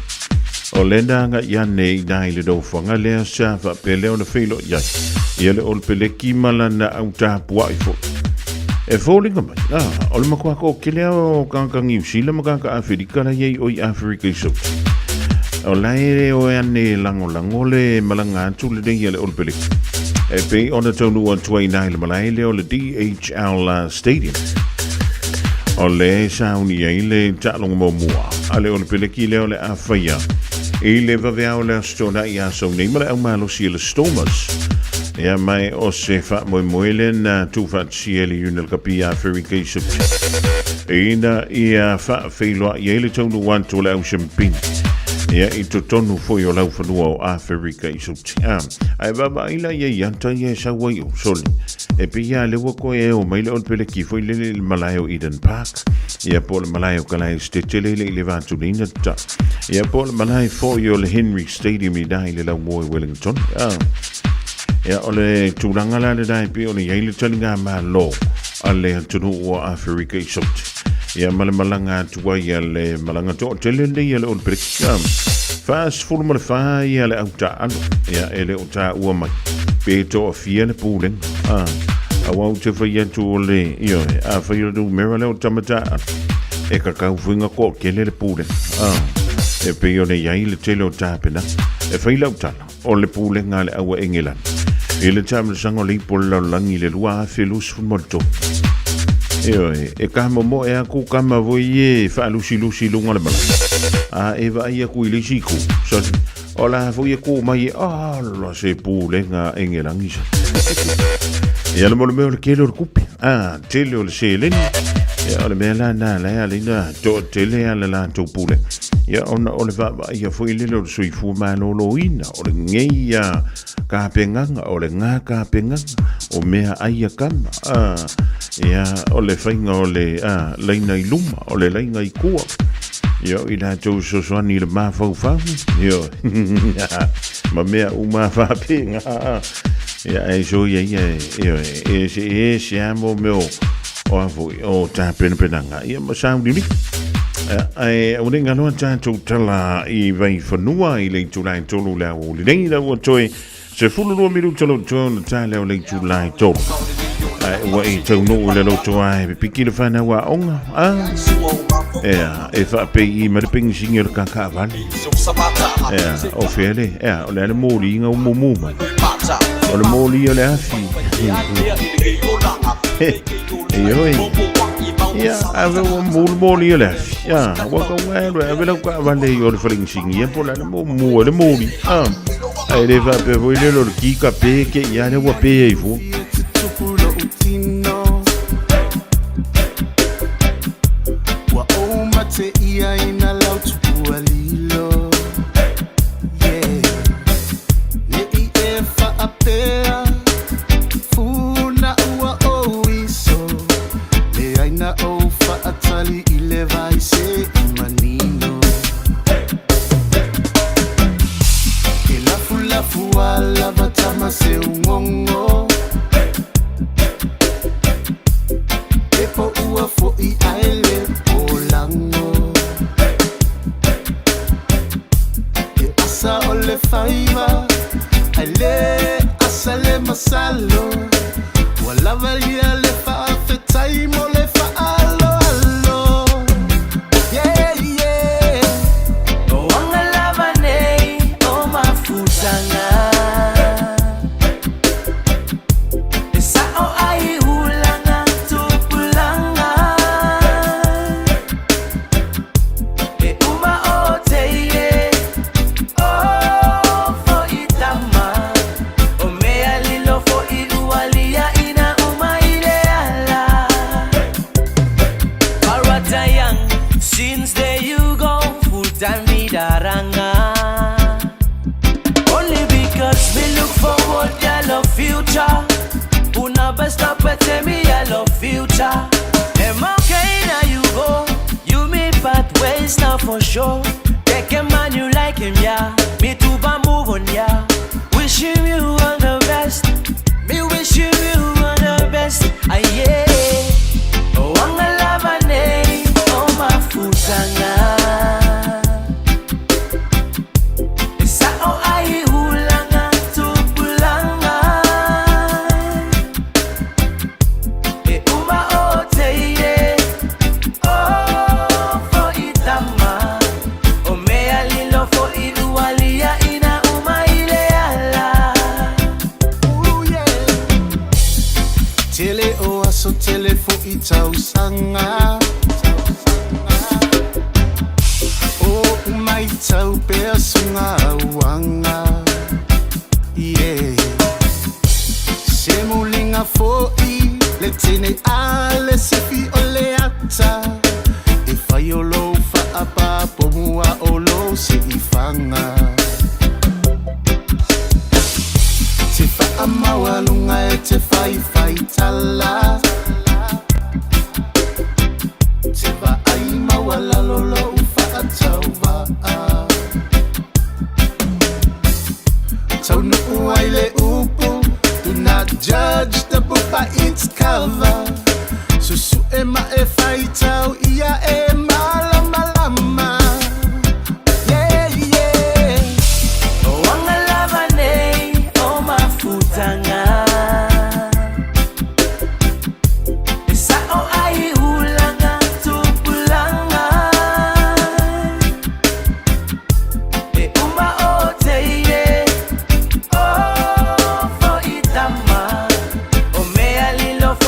o le na agai ane i nā i le nofoaga lea sa faapea lea ona feiloai ai ia le Olepeleki ma lana au tapuai foi. E foliga mai, ah, o le matua toatele lava o tagata Niu Sila ma tagata Aferika la i ai o i Aferika i Saute. O la e o e ane e lagolago le malaga atu lenei a le Olepeleki. E pei ona taunuu atu ai i nā i le malae lea o le DHL Stadium. O le sauni ai le taaloga muamua a le Olepeleki lea o le a faia i le vaveao o le Aso Toonai ia sau nei ma le aumalosi e le Stormers. Ia mai o se faamoemoe lea na tuufaatasia e le Union Rugby ia Aferika i Saute ina ia faafeiloai ai le taunuu atu o le au Champagne ia i totonu foi o laufanua o Aferika i Saute. Ah, ae vaavaai la ia i ata ia e sau ai o sole. E pei lava lea ua toe eo mai le Olepeleki foi lele i le malae o Eden Park, ia po o le malae o Kalaesetete lele i le va atu nei na ta. Ia po o le malae foi o le Henry Stadium i na i le laumua i Wellington. Ah. Ia o le tulaga la lena e pei ona i ai le taliga malo a le atunuu o Aferika i Saute. Ia ma le malaga atu ai a le malaga toatele lenei a le Olepeleki. Ah. 44 ia le au taaalo. Ia e le o taua mai pe toafia le pulega. Ah. Aua ou te fai atu o le, ioe, afai o le numera lea o tama taaalo, e kakau foi nga toatele le pulega. Ah. E pei ona i ai le tele o tapena. E fai lau tala, o le pulega a le au a Engelana i le taamilosaga o le ipu o le lalolagi i le 2023. Ioe, e kamomoe aku kama foi e faalusilusi i luga o le malae, a e vaai aku i le isi itu, soli, o la foi e ku mai e, ala se pulega a Engelani sa. Ia le mo le mea o le tele o le tupe. a tele o le seleni. Ia, o le mea la na la e alina toatele a le latou pule. Ia, ona o le vaavaaia foi lele o le soifua malōlōina, o lenei a kapegaga, o le gā kapegaga, o mea ai a kama. A, ia, o le faiga o le a, laina i luma, o le laina i kua. Ia, o i latou fesoasoani i le mafaufau, ia, ma mea uma faapega. Ia, e so ia ia, ia, e se e se a mo meo o a foi, o tapenapenaga, ia ma sauniuni. Ae o le ngaloa tātou tala i Vaifanua i le itula e 3 le aoauli nei, la ua toe 12 minuta lo toe ona tā lea o le itula e 3. Ae ua e taunuu i le loto ae pipiki le whanau a onga. A, ea, e whaapei i ma le pengisingi o le kakaavale. Ea, o fea le, ea, o le ale mōli inga umu mu mai. O le mōli o le afi. E oi. Ia, ave ua mulu mōli o le afi. Ia, ua kau ngai alo, ave lau kaavale i o le whalengisingi, ia po le ale mō mua le mōli. A, ai le whaapea foi le lo le ki ka pē ke ia le ua pē ai fua.
Ua ou mate ia ina lau tupua lilo. Yeah. Ne i e whaapea, funa ua o iso. Le aina o whaatali i le vai se i manino. E lafu lafu a lava tama se ungongo. E po ua fo i aele o lango. E asa o le faiva, ai le asa le masalo. Ua lava ia le faafetai mo le faalo alo. Yeah, yeah.
O anga lava nei o mafutanga. E sa o ai ulanga tupulanga. E uma o te ie, o fo i tama. O mea lilo fo i ualia ina uma i le ala. Paratayang, since there you go, full time mi daranga. Only because we look forward, yellow future. Una best up at me yellow future. Am okay now you go, you me pathways now for sure. Take a man you like him, yeah. Me too, but move on, yeah. Wishing you all the best. Me wishing you all the best. Ah, yeah. Oh, anga lava nei, oh, mafutanga. Sa o ai ulanga tupulanga. E uma o te ie, o fo i tama. O mea lilo fo i ualia ina uma i le ala.
Ooh, yeah. Tele o aso tele fo i tausanga. O umai tau pea sunga uanga. Yeah. Se mulinga fo i le tene a le sefi o le ata. E whai o lo whaapa po mua o lo se i whanga. Te whaamaua lunga e te whai whai tala. Te vaai maua lalo lo whaatau vaa. Tau nuu ai le upu, do not judge the book by its cover. Susu e ma e whai tau ia e malama lama. Yeah, yeah.
O anga lava nei o mafutanga. E sa o ai ulanga tupulanga. E uma o te ie, o fo i tama. O mea lilo fo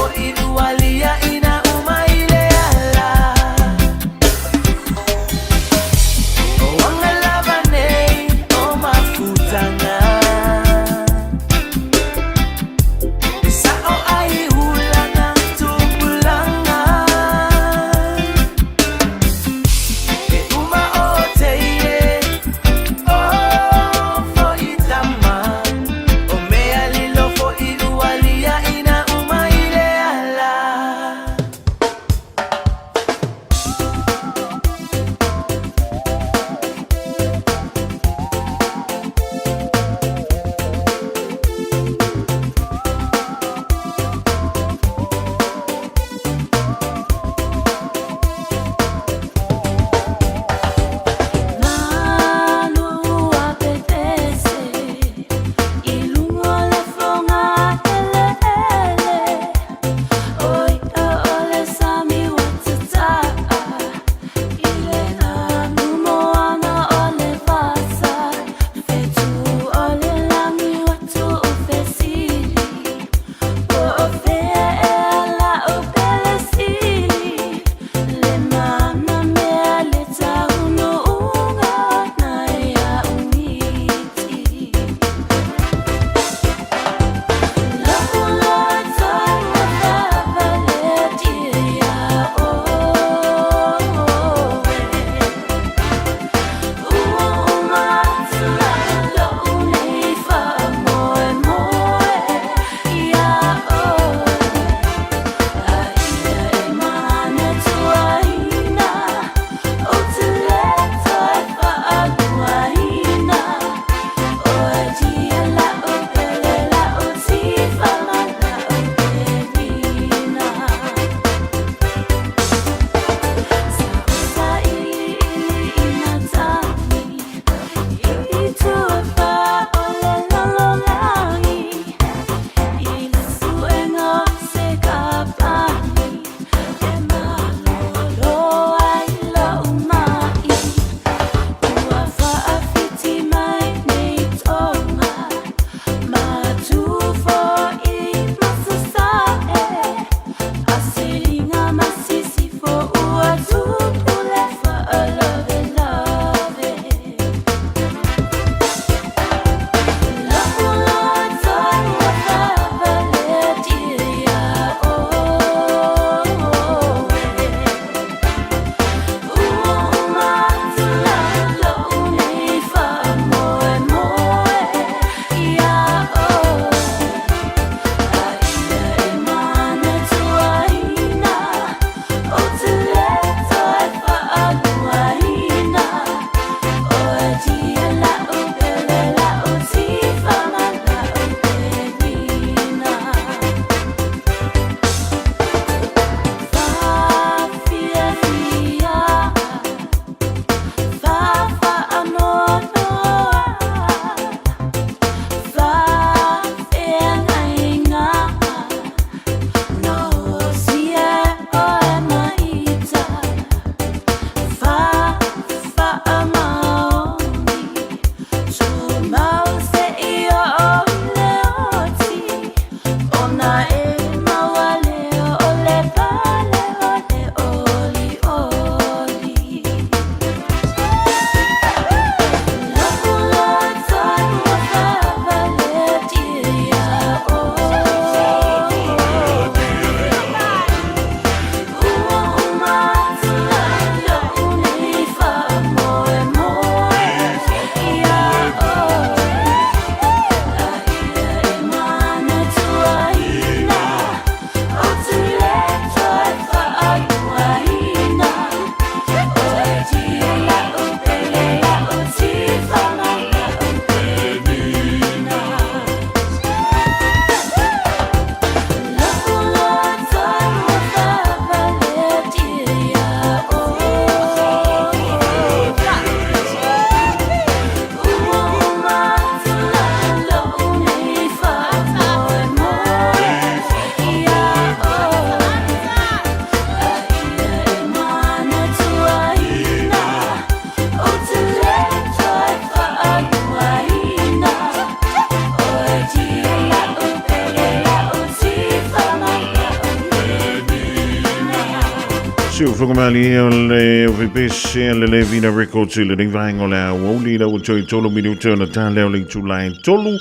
Siufogamali o le Ovipese le Levina Records i lenei vaega o le aoauli i le ua toe tolu minuta ona ta lea o le itula e tolu.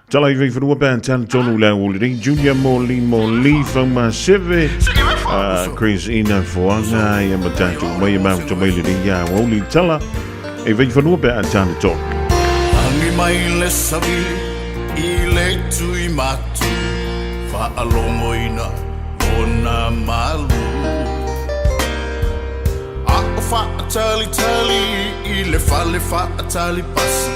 Tala i veifanua pe a tala tolu le aoauli nei Junior Moli Moli Faumaseve Chris Ina Foaga ia ma tatou mai e mafuta mai lenei aoauli tala e veifanua pe a tala tolu.
Agi mai le savili i le tui matu Faalogoina ona malu A o faatalitali i le fale faatali pasi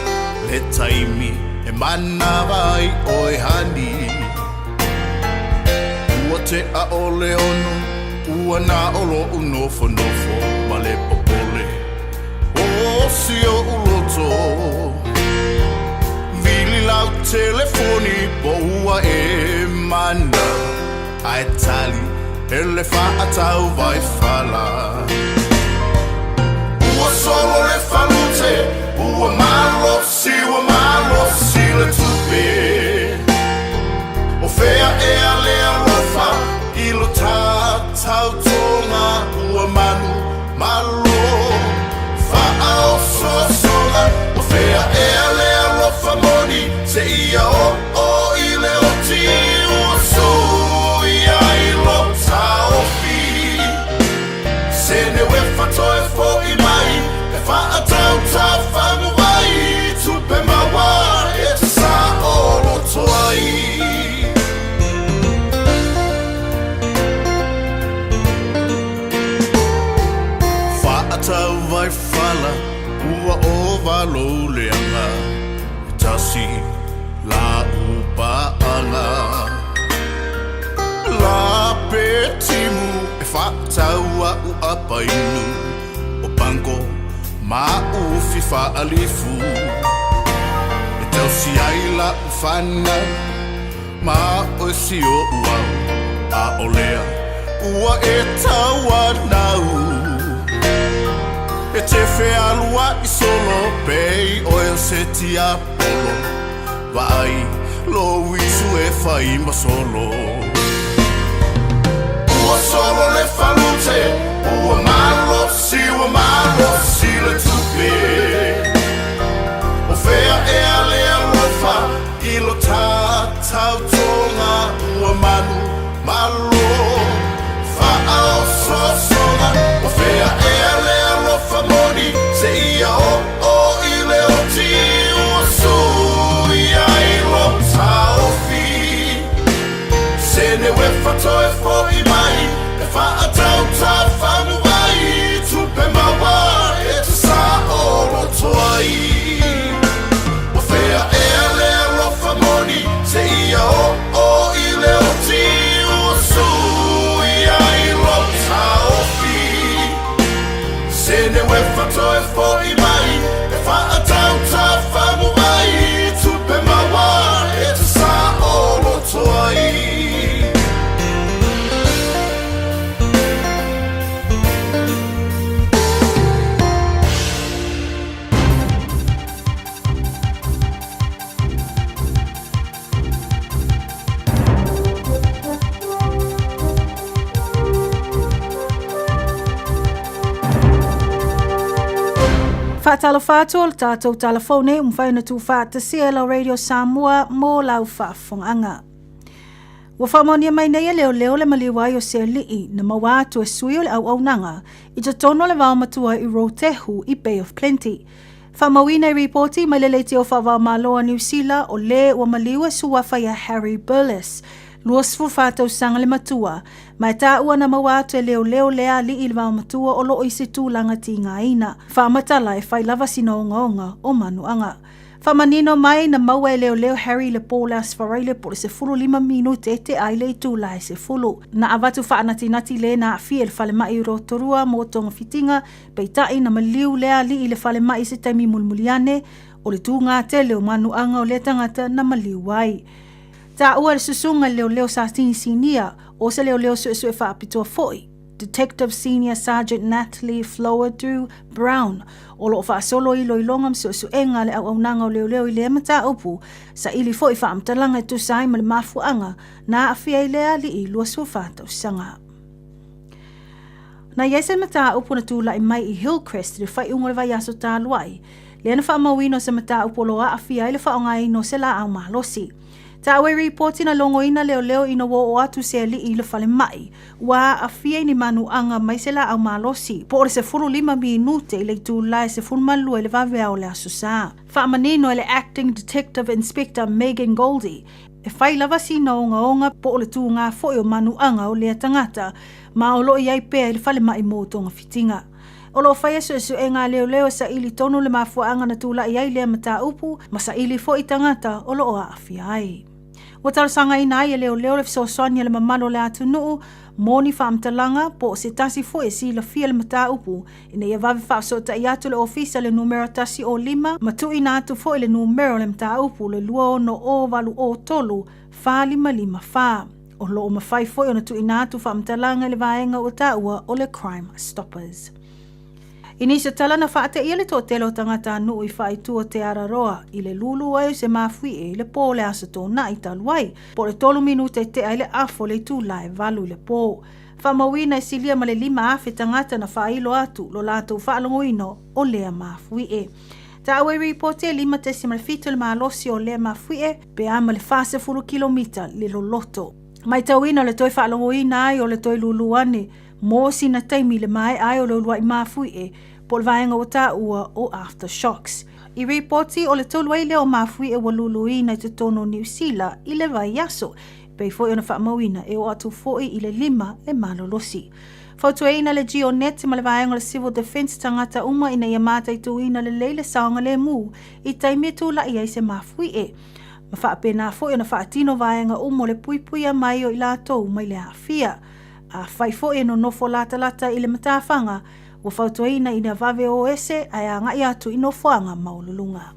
Le taimi e manava ai oe hani Ua tea o le ono ua na o loʻu nofonofo ma le popole O si oʻu loto Vili lau telefoni po ua e mana Ae tali e le faatau vaifala Ua solo le falute Ua malosi, ua malosi le tupe O fea ea le alofa I lo tatautoga ua manu malo Faaososoga O fea ea le alofa moni Seia oo i le oti Ua suia i lo taofi Sene uefa toe foʻi mai E faatautau faguvai Tupe maua e te saoloto ai. Faatau vaifala ua ova lou leaga E tasi lau paaga La pe timu e faatau a'u apainu O pango ma ufi faalifu E tausi ai lau fanau Ma oe si oʻu au A o lea ua e tauanau E te fealuaʻi solo Pei oe o se tiapolo Vaai lou isu e fai ma solo Ua solo le falute Ua malosi, ua malosi le tupe O fea ea le alofa I lo tatautoga ua manu malo Faaososoga O fea ea le alofa moni Seia oo i le oti Ua suia i lo taofi Sene uefa toe foʻi mai E faatautau faguvai Tupe maua e te saoloto ai O fea ea le alofa moni Seia oo i le oti Ua suia i lo taofi Sene uefa toe foʻi mai E faatautau faguvai Tupe maua e te saoloto ai.
Faatalofa atu o le tatou talafou nei ua mafai ona tuufaatasia e lau Radio Samoa mo lau faafofogaaga. Ua faamaonia mai nei e leoleo le maliu ai o se alii na maua atu e sui o le auaunaga i totonu o le vaomatua i Rotehu i Bay of Plenty. Faamauina i ripoti mai le leitio faava-o-Malo a Niu Sila o lē ua maliu e suafa ia Harry Burless, 24 tausaga le matua, ma e taua na maua atu e leoleo lea alii i le vaomatua o loo i se tulaga tigaina. Faamatala e fai lava sina ogaoga o manuaga. Faamanino mai na maua e leoleo Harry i le pō le Aso Faraile po o le 15 minute e tea ai le itula e 10. Na avatu faanatinati lē na aafia i le falemai i Rotorua mō togafitiga, peitai na maliu lea alii i le falemai i se taimi mulimuli ane o le tūgā tele o manuaga o lea tagata na maliu ai. Taua e le susuga i le leoleo Satini Sinia o se leoleo suesue faapitoa foi, Detective Senior Sergeant Natalie Flowerdew Brown, o lo o faasolo iloiloga ma suesuega a le auaunaga o leoleo i lea mataupu, saili foi faamatalaga e tusa ai ma le mafuaaga na aafia ai lea alii 24 tausaga. Na i ai se mataupu na tula'i mai i Hillcrest i le faaiuga o le vaiaso talu ai, lea na faamauina o se mataupu o lo o aafia ai le faaaogaina o se laau malosi. Taua i ripoti na logoina leoleo ina ua oo atu se alii i le falemai, ua aafia i ni manuaga mai se laau malosi po o le 15 minute i le itula e 12 i le vaveao o le Aso Sa. Faamanino e le Acting Detective Inspector Megan Goldie, e fai lava sina ogaoga po o le tūgā foi o manuaga o lea tagata ma o lo o i ai pea i le falemai mo togafitiga. O lo o faia suesuega a leoleo e saili tonu le mafuaaga na tula'i ai lea mataupu ma saili foi tagata o lo o aafia ai. Ua talosagaina ai e leoleo le fesoasoani a le mamalu o le atunuu mo ni faamatalaga po o se tasi foi e silafia le mataupu ina ia vave faafesootai atu le ofisa i le numera 105 ma tuuina atu foi le numera o le mataupu le 260 803 4554. O lo o mafai foi ona tuuina atu faamatalaga i le vaega ua taua o le Crime Stoppers. I nisi o tala na faateia le toatele o tagatanuu i faaitu o Te Araroa i le lulu ai o se mafuie i le pō o le Aso Toonai talu ai, po o le tolu minute tea i le afa o le itula e valu i le pō. Faamauina e silia ma le 5,000 tagata na faailo atu lo latou faalogoina o lea mafuie. Taua i ripoti e 5.7 le malosi o lea mafuie pe a ma le 40 kilomita le loloto. Maitauina le toe faalogoina ai o le toe lulu ane mo sina taimi i le maea ai o le uluai mafuie po o le vaega ua taua o aftershocks. I ripoti o le tolu ai lea o mafuie ua luluina i totonu o Niu Sila i le vaiaso, pei foi ona faamauina e oo atu foi i le lima le malolosi. Fautuaina le GeoNet ma le vaega o le Civil Defence tagata uma ina ia mataituina lelei le saogalemu i taimi e tula'i ai se mafuie, ma faapena foi ona faatino vaega uma o le puipuia mai o i latou mai le aafia. Afai foi e nonofo latalata i le matafaga, ua fautuaina ina vave o ese ae agai atu i nofoaga maualuluga.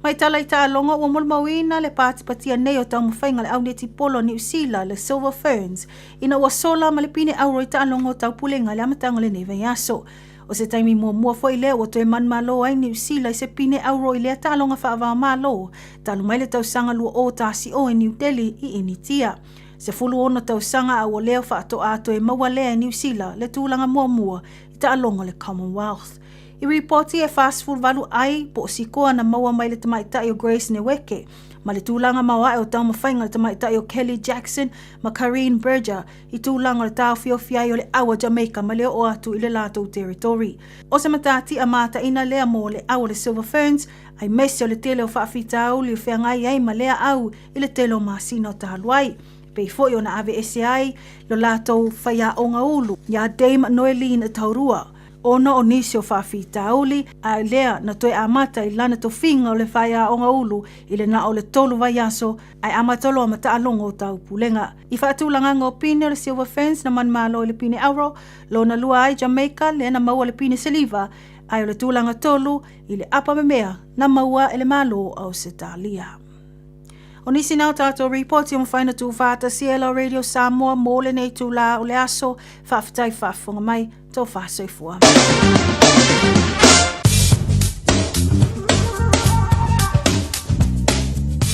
Mai tala i taaloga ua molimauina le patipatia nei o taumafaiga a le au netipolo a Niu Sila, le Silver Ferns, ina ua sola ma le pine auro i taaloga o taupulega i le amataga o lenei vaiaso. O se taimi muamua foi lea ua toe manumalo ai Niu Sila i se pine auro i lea taaloga faava-o-Malo talu mai le tausaga 2010 i New Delhi i Initia. 16 tausaga a ua leo faatoa toe maua lea e Niu Sila le tulaga muamua i taaloga o le Commonwealth. I ripoti e 48 ai po o sikoa na maua mai le tamaitai o Grace Nweke, ma le tulaga maoae o taumafaiga a le tamaitai o Kelly Jackson ma Karine Berger i tulaga o le taofiofi ai o le au a Jamaica ma le oo atu i le latou territory. O se matatia mataina lea mo le au o le Silver Ferns, aemaise o le tele o faafitauli o feagai ai ma lea au i le tele o masina o talu ai. Pei foi ona aveese ai lo latou faiaoga ulu iā Dame Noeline Taurua, ona o nisi o faafitauli, a lea na toe amata i lana tofiga o le faiaoga ulu i le na o le tolu vaiaso ae amata loa ma taaloga o taupulega. I faatulagaga o pine o le Silver Ferns na manumalo i le pine auro, lona lua ai Jamaica lea na maua le pine siliva, ae o le tulaga tolu i le apa memea na maua e le Malo o Ausetalia. O nisi na o tātou ripoti o mawhai na tū whātasia e la Radio Samoa mō lenei tūlā o le aso, whaafetai whaafonga mai, tō whāsoifua.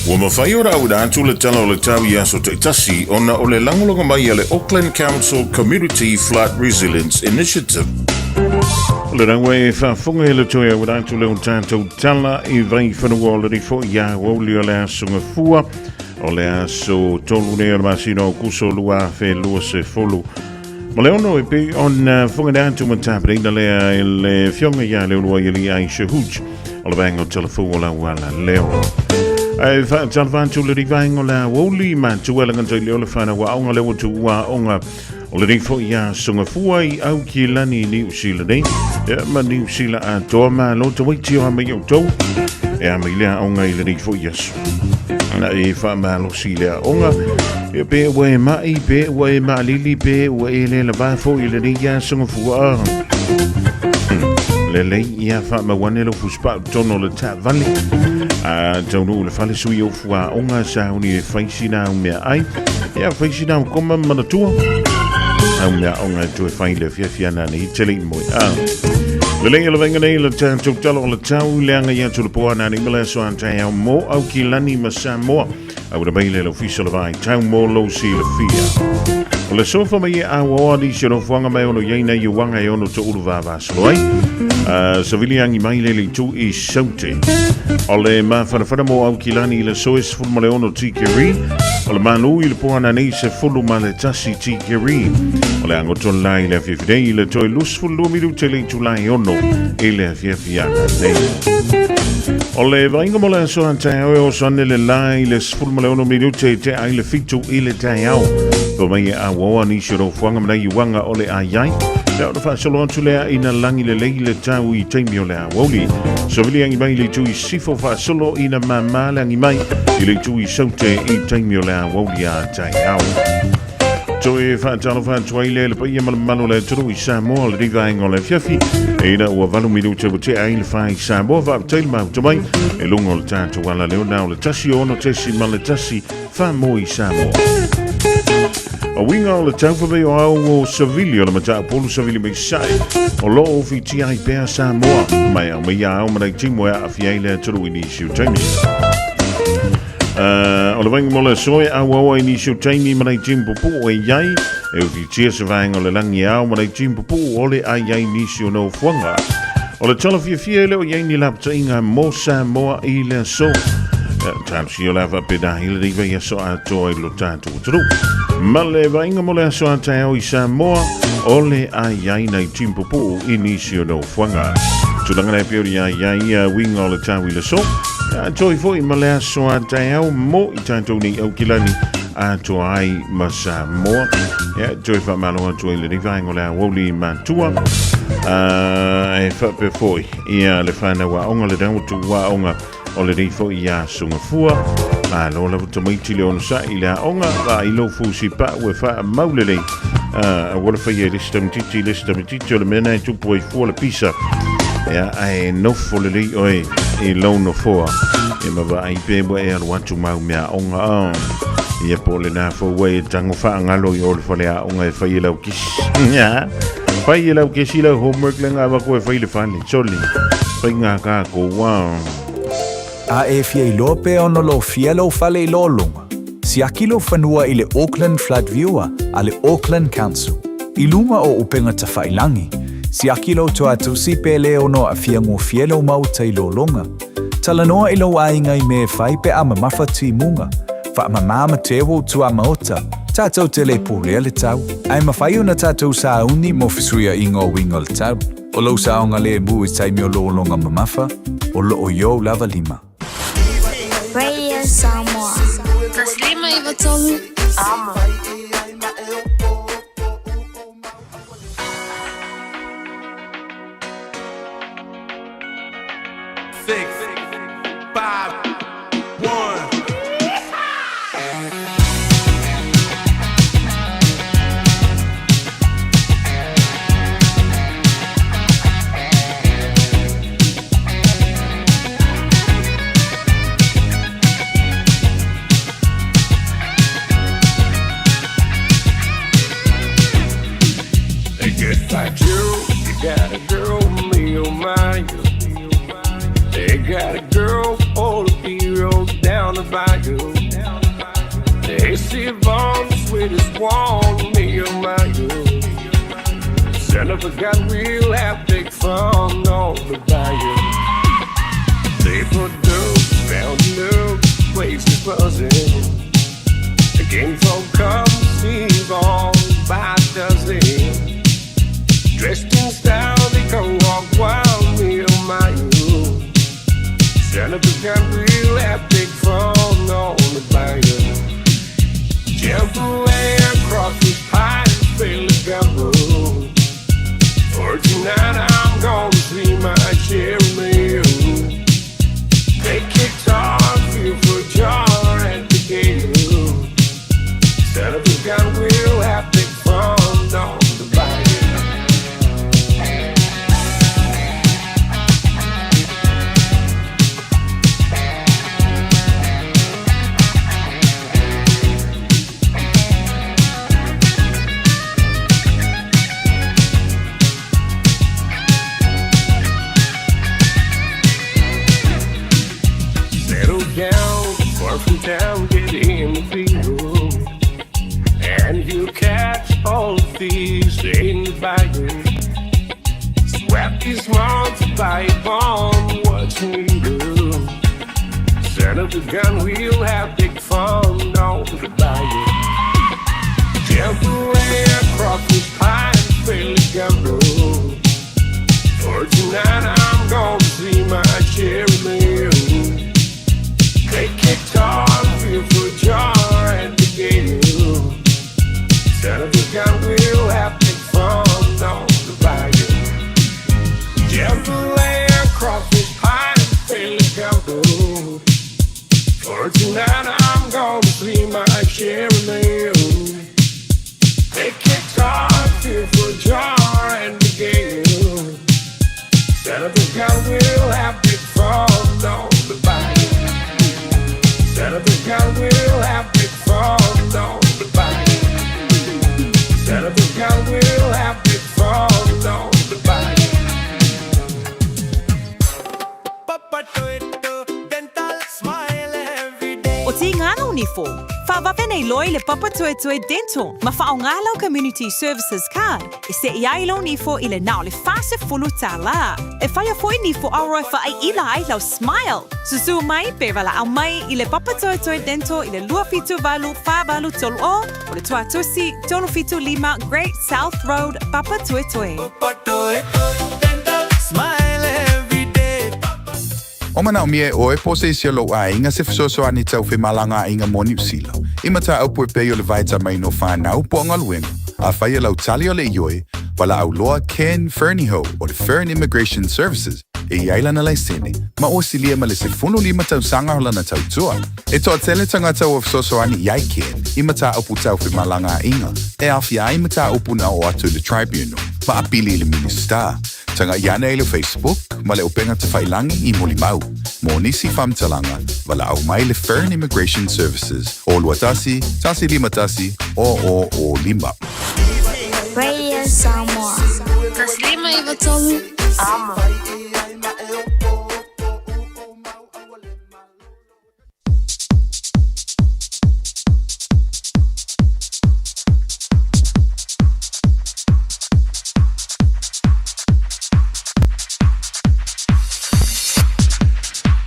Ua mafai ona auina atu le Tala o le Tau i aso taitasi ona o le lagolago mai a le Auckland Council Community Flood Resilience Initiative.
O le raua e faafofoga i le toe auina atu lea o tatou tala i Vaifanua o lenei foi ia aoauli o le aso Gafua o le aso tolu nei o le masina o Aokuso 2020. Ma le ono e pei ona fofoga atu ma tapenaina lea e le Afioga ia Leuluai Alii Aisha Hooch o le vaega o Telefou o Lauala Leo. Ae faatalofa atu le vaega o le aoauli matua le gata i leo le whanau aoga le ua tuua aoga o lenei foi aso Gafua i Aukilani i Niu Sila nei. Ia ma Niu Sila atoa malo te waiti o mai outou. E a mai le aoga i lenei foi aso. Na e faamalosi i le aoga. Ia pe ua e mai, pe ua e maalili, pe ua e le lava foi i lenei aso Gafua. Lelei ia faamauane lau fusipau totonu o le taavale. A taunuu le fale sui o fuaoga sauni e fai sina au mea ai. Ia fai sina au koma manatua. Au mea aoga e toe fai le afiafi ana nei tele i moe. A. Lelei e le vaenga nei le tatou tala o le tau leaga i atu le po ana nei ma le aso a taeao mo Aukilani ma Samoa. Auina mai lea i le Ofisa o le Vaitau mo lou silafia. O le sofa mai e auaoa nisi o nofoaga ma e ono i ai nai uaga e ono toulu vavasolo ai. Savili agi mai le le itu i Saute. O le mafanafana mo Aukilani i le aso e 16 tikeri. O le malu i le po ananei 11 tikeri. O le agoto la i le afiafi nei i le toe 22 minute le itula e ono i le afiafi ananei. O le vaaiga mo le aso a taeao e oso ane le la i le 16 minute i tea ai le 7 i le taeao. Fai mai e auaoa nisi o nofoaga ma nai uaga o le ai ai. Lea ona faasolo atu lea ina lagi lelei le tau i taimi o le aoauli. Savili agi mai le itu i sifo faasolo ina māmā le agi mai i le itu i saute i taimi o le aoauli a taeao. Toe faatalofa atu ai lea i le paia ma le mamalu o le atunuu i Samoa o lenei vaega o le afiafi. Ina ua 8 minute ua tea ai le fa i Samoa, faafetai le mafuta mai i luga o le tatou ala leo na o le 106.1 Faa-moe i Samoa. O uiga o le taufamai o au o Savili o le Mataupolu Savili mai Sae, o lo o fitia ai pea Samoa, mai au mai au ma nai timu e aafia ai le atunuu i nisi o taimi. O le vaaiga mo le aso e auau ai nisi o taimi ma nai timu pupuu e i ai, e ufitia se vaega o le lagi e ao ma nai timu pupuu o le ai ai nisi o nofoaga. O le tala fiafia e le o i ai ni lapataiga mo Samoa i le aso. Talosia o le a faapena i lenei vaiaso atoa i lo tatou atunuu. Ma le vaaiga mo le aso a taeao i Samoa, o le ai ai nai timu pupuu i nisi o nofoaga. Tulaga lea pei ona i ai ia uiga o le tau i le aso. Atoa ai foi ma le aso a taeao mo i tatou nei Aukilani atoa ai ma Samoa. Ia, toe faamalo atu ai lenei vaega o le aoauli matua. E faapea foi ia le whanau aoga le rau tu aoga o lenei foi ia Sungafua. Malo lava tamaiti le onosai i le aoga, va i lou fusi pau e wha lelei. Aua le faia i le isi tamaitiiti i le isi tamaitiiti o le mea na e tupu ai fua le pisa. Ia, ae nofo lelei oe i lou nofoa. Ia ma vaai pe ua e alu atu mau mea aoga. Oh. Ia po o lena foi ua e tago faagalo i o le fale aoga e fai e lau kesi. Ia, fai e lau kesi lau homework le ngā wako e fai le fale. Soli, fai ngā kākou. Wow.
A e fia iloa pe ono lofia lou fale i lologa, siaki lou fanua i le Auckland Flood Viewer a le Auckland Council. I luga o upega tafailangi, siaki lou toatusi pe le ono aafia gofie lou maota i lologa. Talanoa i lou aiga i mea e fai pe a mamafa timuga. Faamamā ma teu ou tuamaota, tatou te le pulea le tau, ae mafai ona tatou sauni mo fesuiaiga o uiga o le tau. O lou saogalemu i taimi o lologa mamafa, o lo o i ou lava lima.
Radio Samoa. 153 Amo.
Six, five, one. Just like you, you got a girl, me oh my, you. They got a girl, all the heroes down the bayou. They see Vaughn, the sweetest one, me oh my, you. Son of a gun, we'll have big fun on the bayou. They put dope round the place is buzzing. The king folk come see Vaughn by dozen. Dressed in style, they go walk wild, me oh my, you. Son of a gun, we'll have big fun on the bayou. Jump away across the pine, feel the gumbo. For tonight I'm gonna see my Jeremy. Take guitar, feel for jar at the gate. Son of a gun, we'll have big fun on the bayou. pipe on what's needed. Son of a gun, we'll have big fun on the bayou. Jambalaya, crawfish pie, and Philly gumbo. For tonight I'm gonna see my Sherry Lynn. Take guitar and feel for jar and the gale. Son of a gun, we'll have big fun on the bayou. Jambalaya, crawfish pie, and Philly gumbo. For tonight I'm gonna see my Sherry Lynn. Take guitar and feel for jar and the gale. Son of a gun, we'll have big fun on the bayou. Son of a gun, we'll have big fun on the bayou. Son of a gun, we'll have big fun on the bayou.
O Tīngana o Nifo, whaavave nei loi le Papatoetoe Dental ma whaonga lau Community Services Card e se'i ai lou nifo i le na o le $40. E whaia foi nifo aroa e whaaiila ai lau smile. Susu mai pe valaau mai i le Papatoetoe Dental i le 278 483 o o le Tuatusi 375 Great South Road, Papatoetoe.
O manaomia e ʻoe po o se isi o lou aiga se fesoasoani tau femalagaaiga mo Niu Sila, i mataupu e pei o le vaitamaina o fanau po o galuega, afai e lau tali o le ioe, valaau loa Ken Fernihough o le Fern Immigration Services e i ai lana laisene, ma ua silia ma le 15 tausaga o lana tautua. E toatele tagata ua fesoasoani i ai Ken i mataupu tau femalagaaiga e aofia ai mataupu na oo atu i le Tribunal ma apili i le Minisita. Tagaʻi ane i le Facebook ma le upega tafailangi i Molimau. Mo nisi faamatalaga, valaau mai le Fern Immigration Services o 21 151 0005.
Radio Samoa. 153 Amo.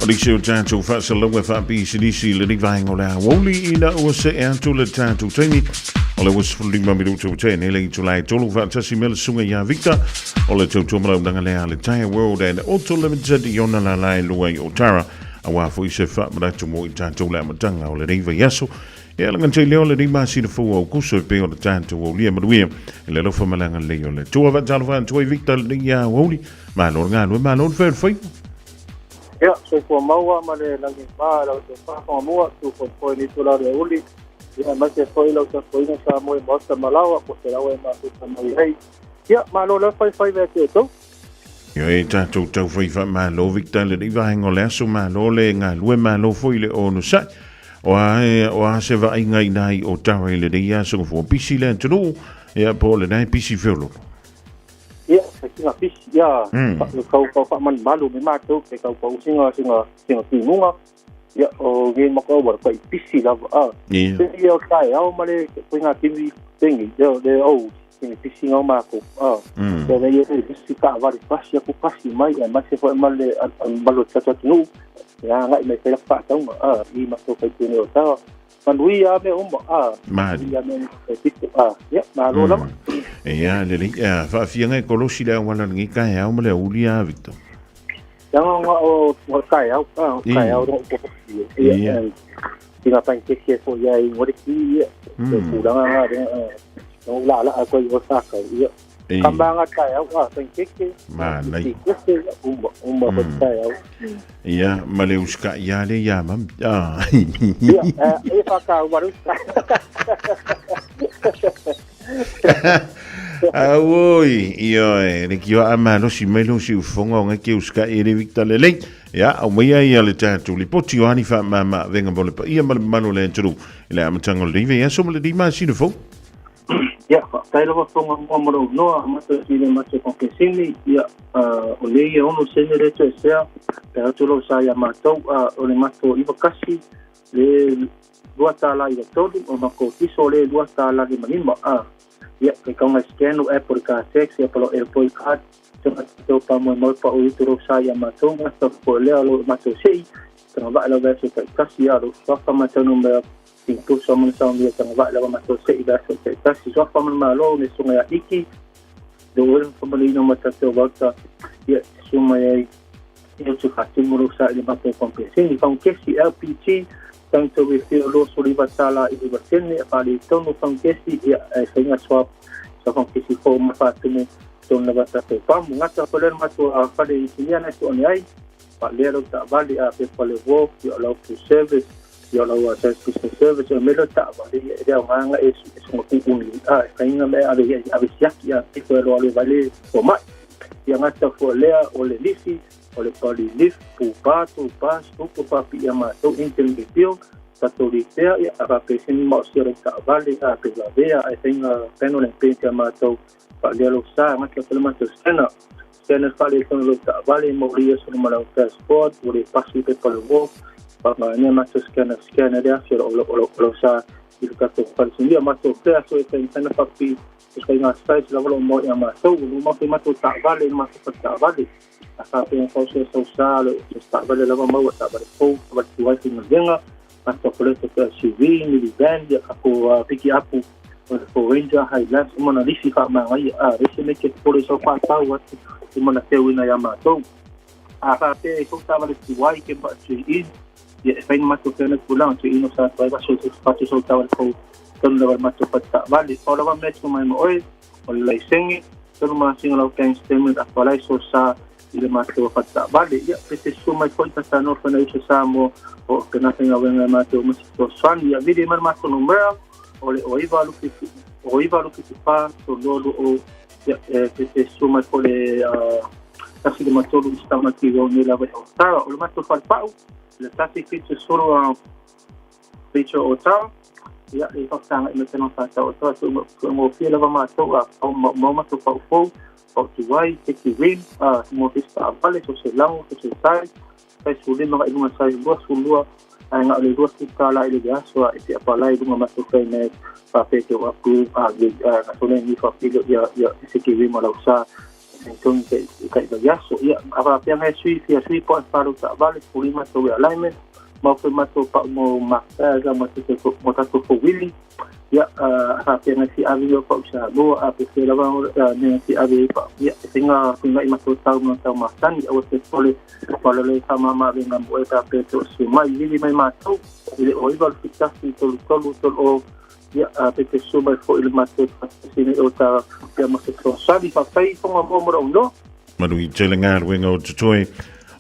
O nisi o tatou faasalalauga faapisinisi i lenei vaega o le aoauli ina ua see atu le tatou taimi o le 25 minuta ua tea nei le itula e tolu faatasi me le susuga ia Victor o le tautua malaunaga lea a le Tyre World and Auto Limited i ona lala e lua i Otara auā foi se faamanatu mo i tatou le amataga o lenei vaiaso e alaga lea o lenei masina fou o Aukuso e pei ona tatou aulia manuia i le alofa ma le agalelei o le Atua. Faatalofa atu ai Victor i lenei aoauli, malo le galue, malo le fai o le faiva.
Ia, soifua maua ma le lagi ma lau te whafonga tu foi ni tula le uli. Ia, aemaise foi lau tapuaiga Samoa i Maota ma Laoa, po o se laoa e mafuta mai ai. Ia, malo lava faifai mea te outou.
Ioe, tatou taufai faamalo Victor i lenei vaega o le aso, malo le galue, malo foi le onosai. O a, o a se vaaiga i nā i Otawa i lenei aso, ua pisi le atunuu, ia po o lena e pisi feololo.
Ia, singa pisi, ia, kau kau faamalumalu me matou, pe kau pau singa singa singa timuga. Ia, o ngei maka ua kai pisi lava. Ah.
Ia.
Ia o taeao ma le koe ngā timi tengi, le le au singa pisi ngau mākou. Ah. Ia le ia pisi ka wale pasi aku pasi mai e mai se foi ma le malo tatu atunuu. Ia ngai mai pela whaataunga. Ah, i matou kai tēnei o tawa. Manuia me uma. Ah.
Mali.
Manuia me e pito. Ah, ia, malo lava.
Ia, lelei, ia, faafiaga e kolosi le auala lenei taeao ma le aouli a Victor.
Leaga o o taeao, ah, o taeao ro ko ia.
Ia.
Ki ngā pankeke fo ia i ngore ki ia. Te pūranga ngā ringa, no la la ko i o tākau ia. Ka mā ngā taeao, ah, pankeke.
Mānai.
Ki kese, uma, uma ko taeao.
Ia, ma le usikaʻi ia le ia mami. Ah.
Ia, e whakau waru.
Auoi, ioe, le kioa a malosi mai lou siufofoga o ngai ke usikaʻi e le Victor lelei. Ia, aumaia ia le tatou lipoti o ani faamama-avega mo le paia ma le mamalu o le atunuu i le amataga o lenei vaiaso ma lenei masina fou.
Ia, faafetai lava Tonga mua ma lou noa, amata atu i le matou konekeseni, ia, o le ia ono sene le toesea, pe atu lou sa ia matou, o le matou 91, le $2.93, o makou tiso le $2.55, a, ia, ke kaunga scan o app o le car tax, ia pa lo airport card, tona tau pa mo mo pa o itu ro sa ia matou ngata fo lea lo matou sei tanga va la verso ta kasi a lo swafa ma tanu me tin tu sa mo sa mi tanga va la matou sei verso ta kasi swafa ma malo ne sunga ya iki do wel fa mo ino ma ta te volta ia suma ia eu te fatu mo sa ile matou kompensini fa kesi LPG tanto we feel lo so liva tala i liva sene a le tonu fa kesi ia e fainga swap sa fa kesi fo ma fatu mo tonu lava ta te pamu ngata ko le matou a fale i sinia na to ni ai pa le ro ta vali a pe pale wo yo lo pu service yo lo a service service o melo ta vali e le nganga e so ku uni a fainga me a le a siaki a te ko lo le vale o mai ia ngata fo lea o le lisi o le pali lif pu pa tu pa stu pu pa pi ia matou intermediate tatou litea ia a faapesini ma o sia lou taavale a pe lavea ae faiga peno le penti a matou faalea lou sa gata fale matou scanner scanner faaletonu lou taavale ma ulia solo ma lau passport ua le pasi pe palevo faamaania matou scanner scanner lea fia o lou sa i le tatou falesinia matou flea so e faigataina faapi faiga size lava loo mo ia matou ua luma fe matou taavale i matou faletaavale a faapea fausia sausa le taavale lava maua taavale fou taavale tuai faigaluega matou koleta pe SUV minivan ia ako piki apu o le Ford Ranger Hilux uma na lisi faamagaia a ese me ke pole sau faatau atu uma na teuina iā matou a faapea i tou taavale tuai ke ma trade in ia e faina matou pena tulaga trade in o sa tuai vaso fatu sau taavale fou tonu lava le matou fatataavale pau lava mea tu mai ma oe o le laisenge tonu masina lau bank statement a falai so sa i le matou fatataavale ia pe te sua mai fo'i tatanoa fana uso sa mo o pena faigaluega e matou ma se fesoasoani ia vili mai le matou numera o le 09 lufi 09 lufi fa 32 o ia e pe te sua mai fo'i le 153 i stamati o nei lava i Otara o le matou falepa'u le tasi fitu solo a fitu o Otara ia e faafetaga i mai tena fatau o toa tuugofie lava matou a mau matou paufou pau tuai teki rim a mo fista vale so se lango so se sai sai sulima ga ilunga sai lua sulua ai nga le lua su tala i le aso e te apalai lunga matou fai nei pa pe te o approve a le a so le ni fa pilo ia ia se ki rim la usa entong ke ka i aso ia ava pe ngai sui fia sui po faru ta vale sulima to alignment ma foi matou pa mo ma ga ma te mo ta to wili ia a pe ngai si avi o pa usa lo a pe se lava ne si avi pa ia singa singa i matou tau ma tau ma tani o te pole pole le sama ma venga mo e ta pe to su mai vili mai matou i le o iva le fitasi tolu tolu tolu o ia a pe te su mai fo i le matou sini o ta ia ma se sali fa fai fonga mo mo no
Manu i tele ngā o te toi.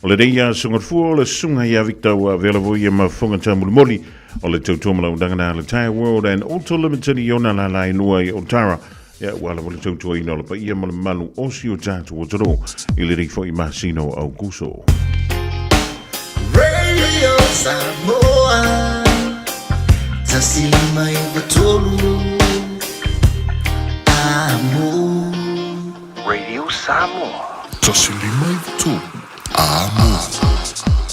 O le reia sunga fua o le sunga ia Victor ua vela voi ma funga tamulimoli o le tautua ma lau na le Tire World and Auto Limited i ona la la inua i Otara. Ia ua la wale tautua ina o le paia ma le malu o si o tātou o taro i le reifo i masino au kuso.
Radio Samoa 105.3 Amo.
Radio Samoa.
105.3 Amo.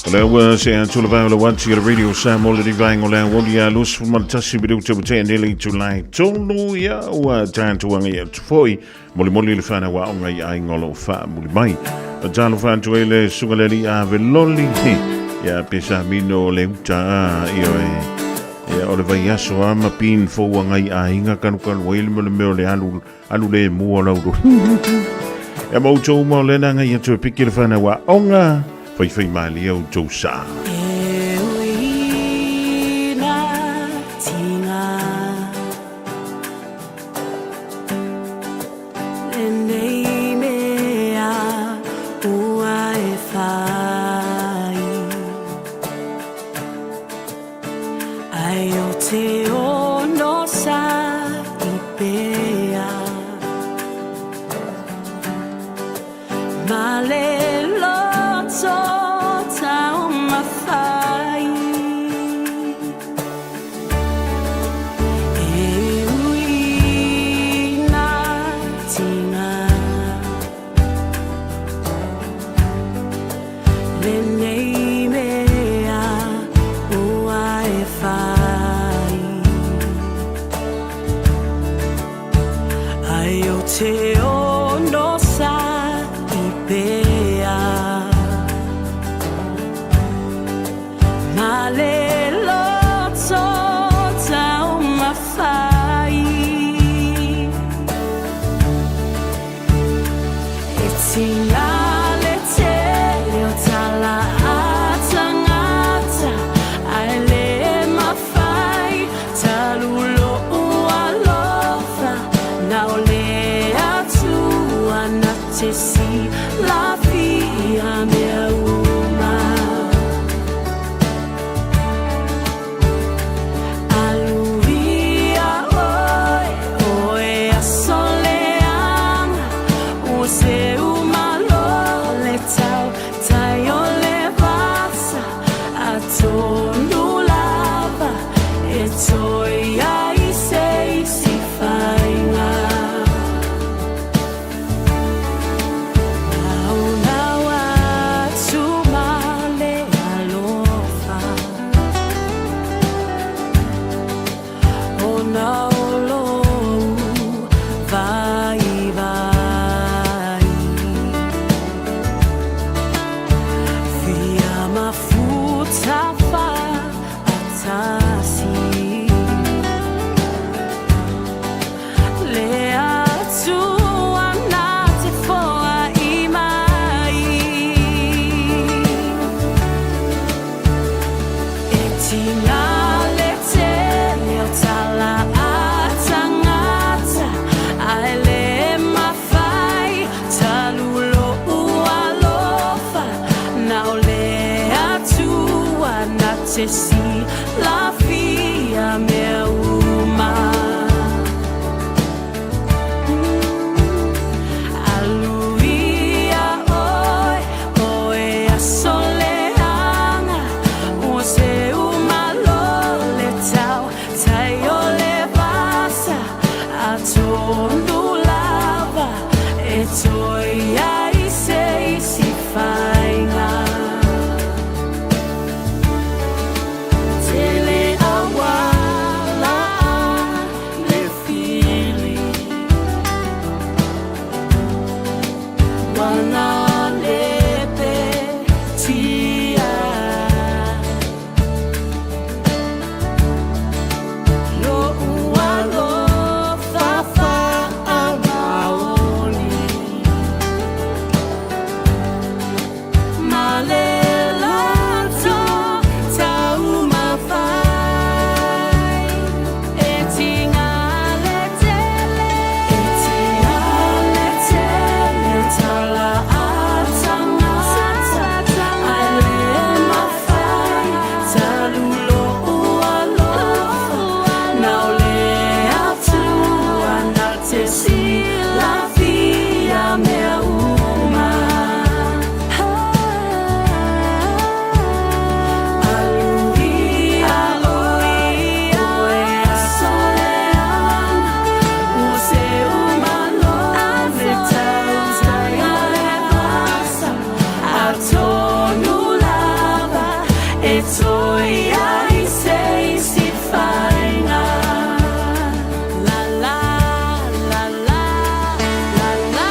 O le ua se atu le vau le wati o le Radio Samoa le rivainga o le awoli a lusu ma le tasi biru te wate nele i tūlai tolu ia ua tātu anga ia tufoi moli moli le whana wa onga i ai ngolo wha muli mai. O tālo whantu e le sunga le li a veloli ia pesa mino le uta a ia e ia o le vai aso a ma pin fo anga i ainga kanu kanu e le mo le meo le alu alu le mua lauro. Ia mau tō mo le nanga ia tue piki le whana wa onga whai whai mali au tō sa.
E uina tinga Lenei mea ua e whai Ai o te ono sa i pea Ma le loto tau mawhai E uina tinga Lenei mea ua e whai Ai o te ono sa i Ma le loto taumafai. E tiga le tele o tala a tagata, ae le mafai talu lo'u alofa na o le Atua na te silafia mea uma. Aluia oe, oe aso leaga, ua seu malo le tautai o le vasa, atonu lava e toe i ai se isi faiga. Naunau atu ma le alofa, ona o lou vaivai. Fia mafuta faatasi le Atua na te foai mai. E tiga le tele o tala a tagata, ae le mafai talu lo'u alofa na o le Atua na te silafia mea uma. Aluia oe, oe aso leaga, ua seu malo le tautai o le vasa, atonu lava e toe i ai se isi faiga. Tele auala a le fili, ua le petia. Lo'u alofa faamaoni ma le loto taumafai. E tiga le tele, e tiga le tele o tala a tagata, ae le mafai talu lo'u alofa na o le Atua na te silafia mea uma. Aluia oe, oe aso leaga, ua seu malo le tautai o le vasa, atonu lava e toe i ai se isi faiga. La la la la la la.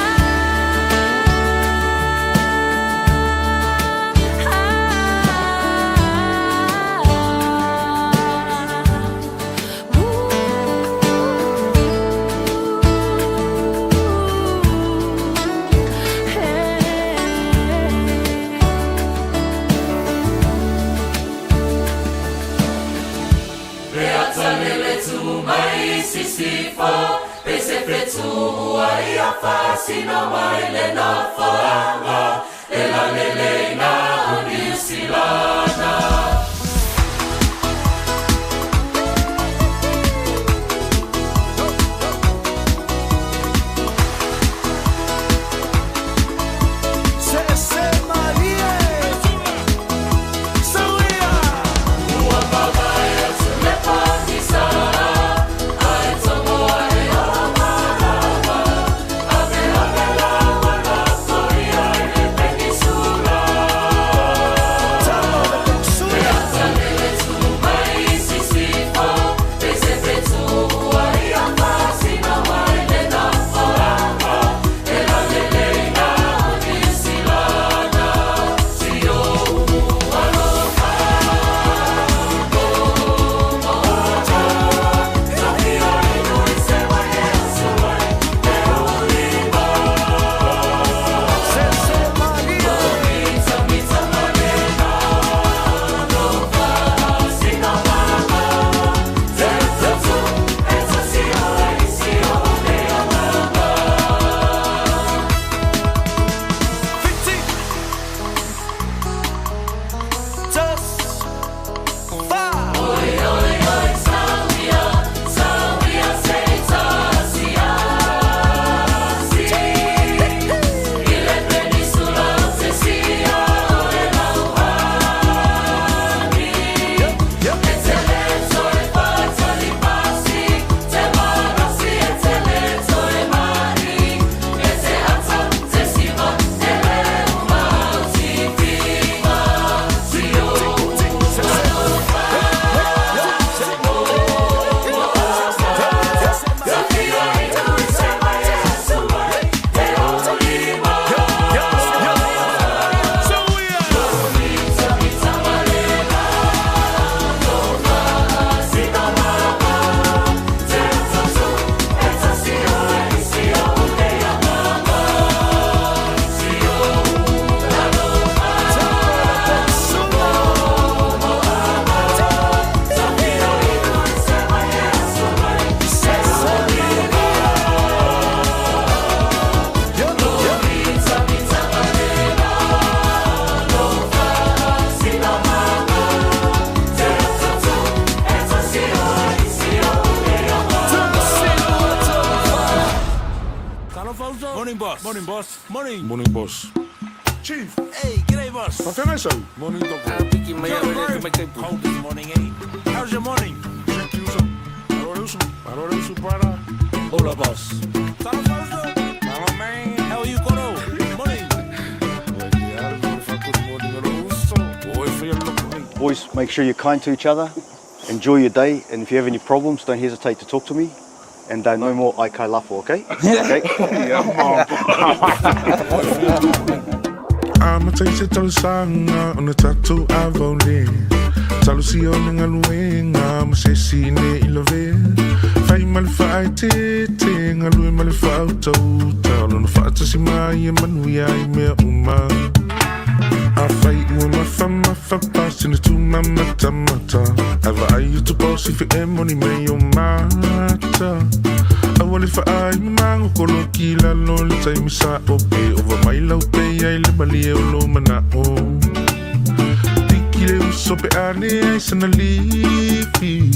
Se Marie Sauia.
Ua mavae atu le pogisa, ae togo ae o malama. Ave ave laua lako ia i le penisula.
Talofa uso. Morning, boss. Morning, boss. Morning.
Morning, boss.
Chief. Hey, g'day, boss.
Faafeagai Morning, Doc.
Cold this morning, eh? How's your morning? Hola, boss. Talofa uso. Hello, man. How are you, Koro? Morning.
Boys, make sure you're kind to each other. Enjoy your day, and if you have any problems, don't hesitate to talk to me. And no more aikai lafo, okay? Okay.
Amata i se talosaga ona tatou avaole talosia o le galuega ma se isi ne i lavea fai ma le faaeteete galue ma le faautauta o lona faatasi mai e manuia ai mea uma. Afai ua mafamafa pasina tumamatamata ae vaai atu paosi fe e moni mai o mata. Aua le faai mamagokoloki lalo le taimi sa'o pe ova mai lau pe ai le malie o lo mana'o. Piki le uso pe ane ai sana lifi.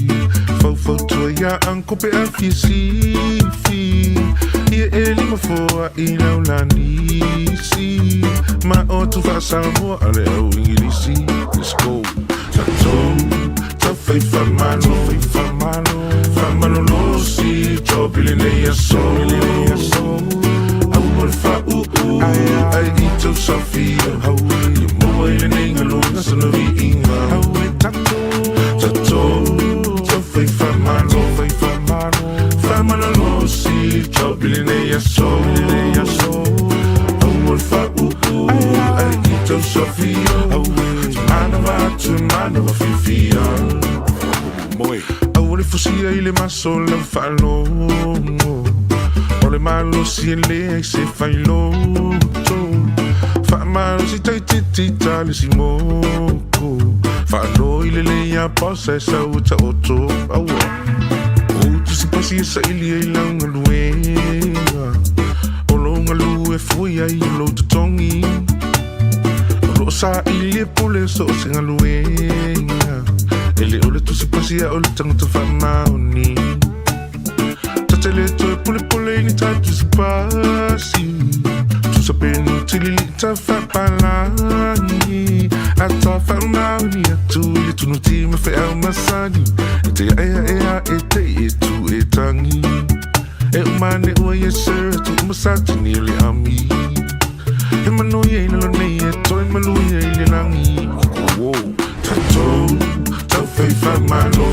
Faufautua iā anko pe a fia sifi. Ia e lima foa i lau lanisi. Ma o tu faasamoa a le au ingilisi. Let's go. Tatou taufai faamalo faamalolosi topi lenei aso aua le faauu ai i tausafia ia maua i lenei galuega sana viiga. Tatou taufai faamalo faamalolosi topi lenei aso aua le faauu ai i tausafia manava atu manava fiafia. Aua le fusia i le maso lau faalogo o le malosi e leai se failoto faamalosi taititi le simoko faalo i le lei a paosa e sau e taoto aua o tusipasi e saili ai lau galuega o lou galue fui ai o lou totogi o loo saili e pule so o se galuega e le o le tusipasi a o le tagata faamaoni tatele toe pulepule i ni ta tusipasi tusapenu tilili ta faapalagi a ta faamaoni atu i le tunuti ma feau masani e te aeaea e te e tu e tangi e umane ua yes sir atu umasatini o le ami e manuia i lalo nei e toe maluia i le lagi. Wow. Tatou taufai faamalo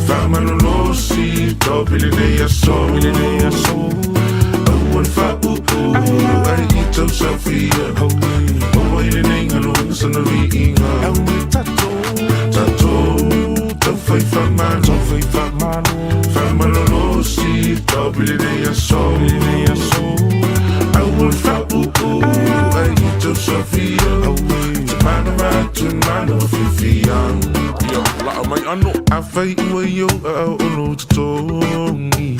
faamalolosi topi lenei aso aua le faauu ai i tausafia maua i lenei galuega sana viiga. Tatou taufai faamalo faamalolosi topi lenei aso aua le faauu ai i tausafia manava atu manava fiafia. Ia laa mai ano. Afai ua i ou aao o lou totogi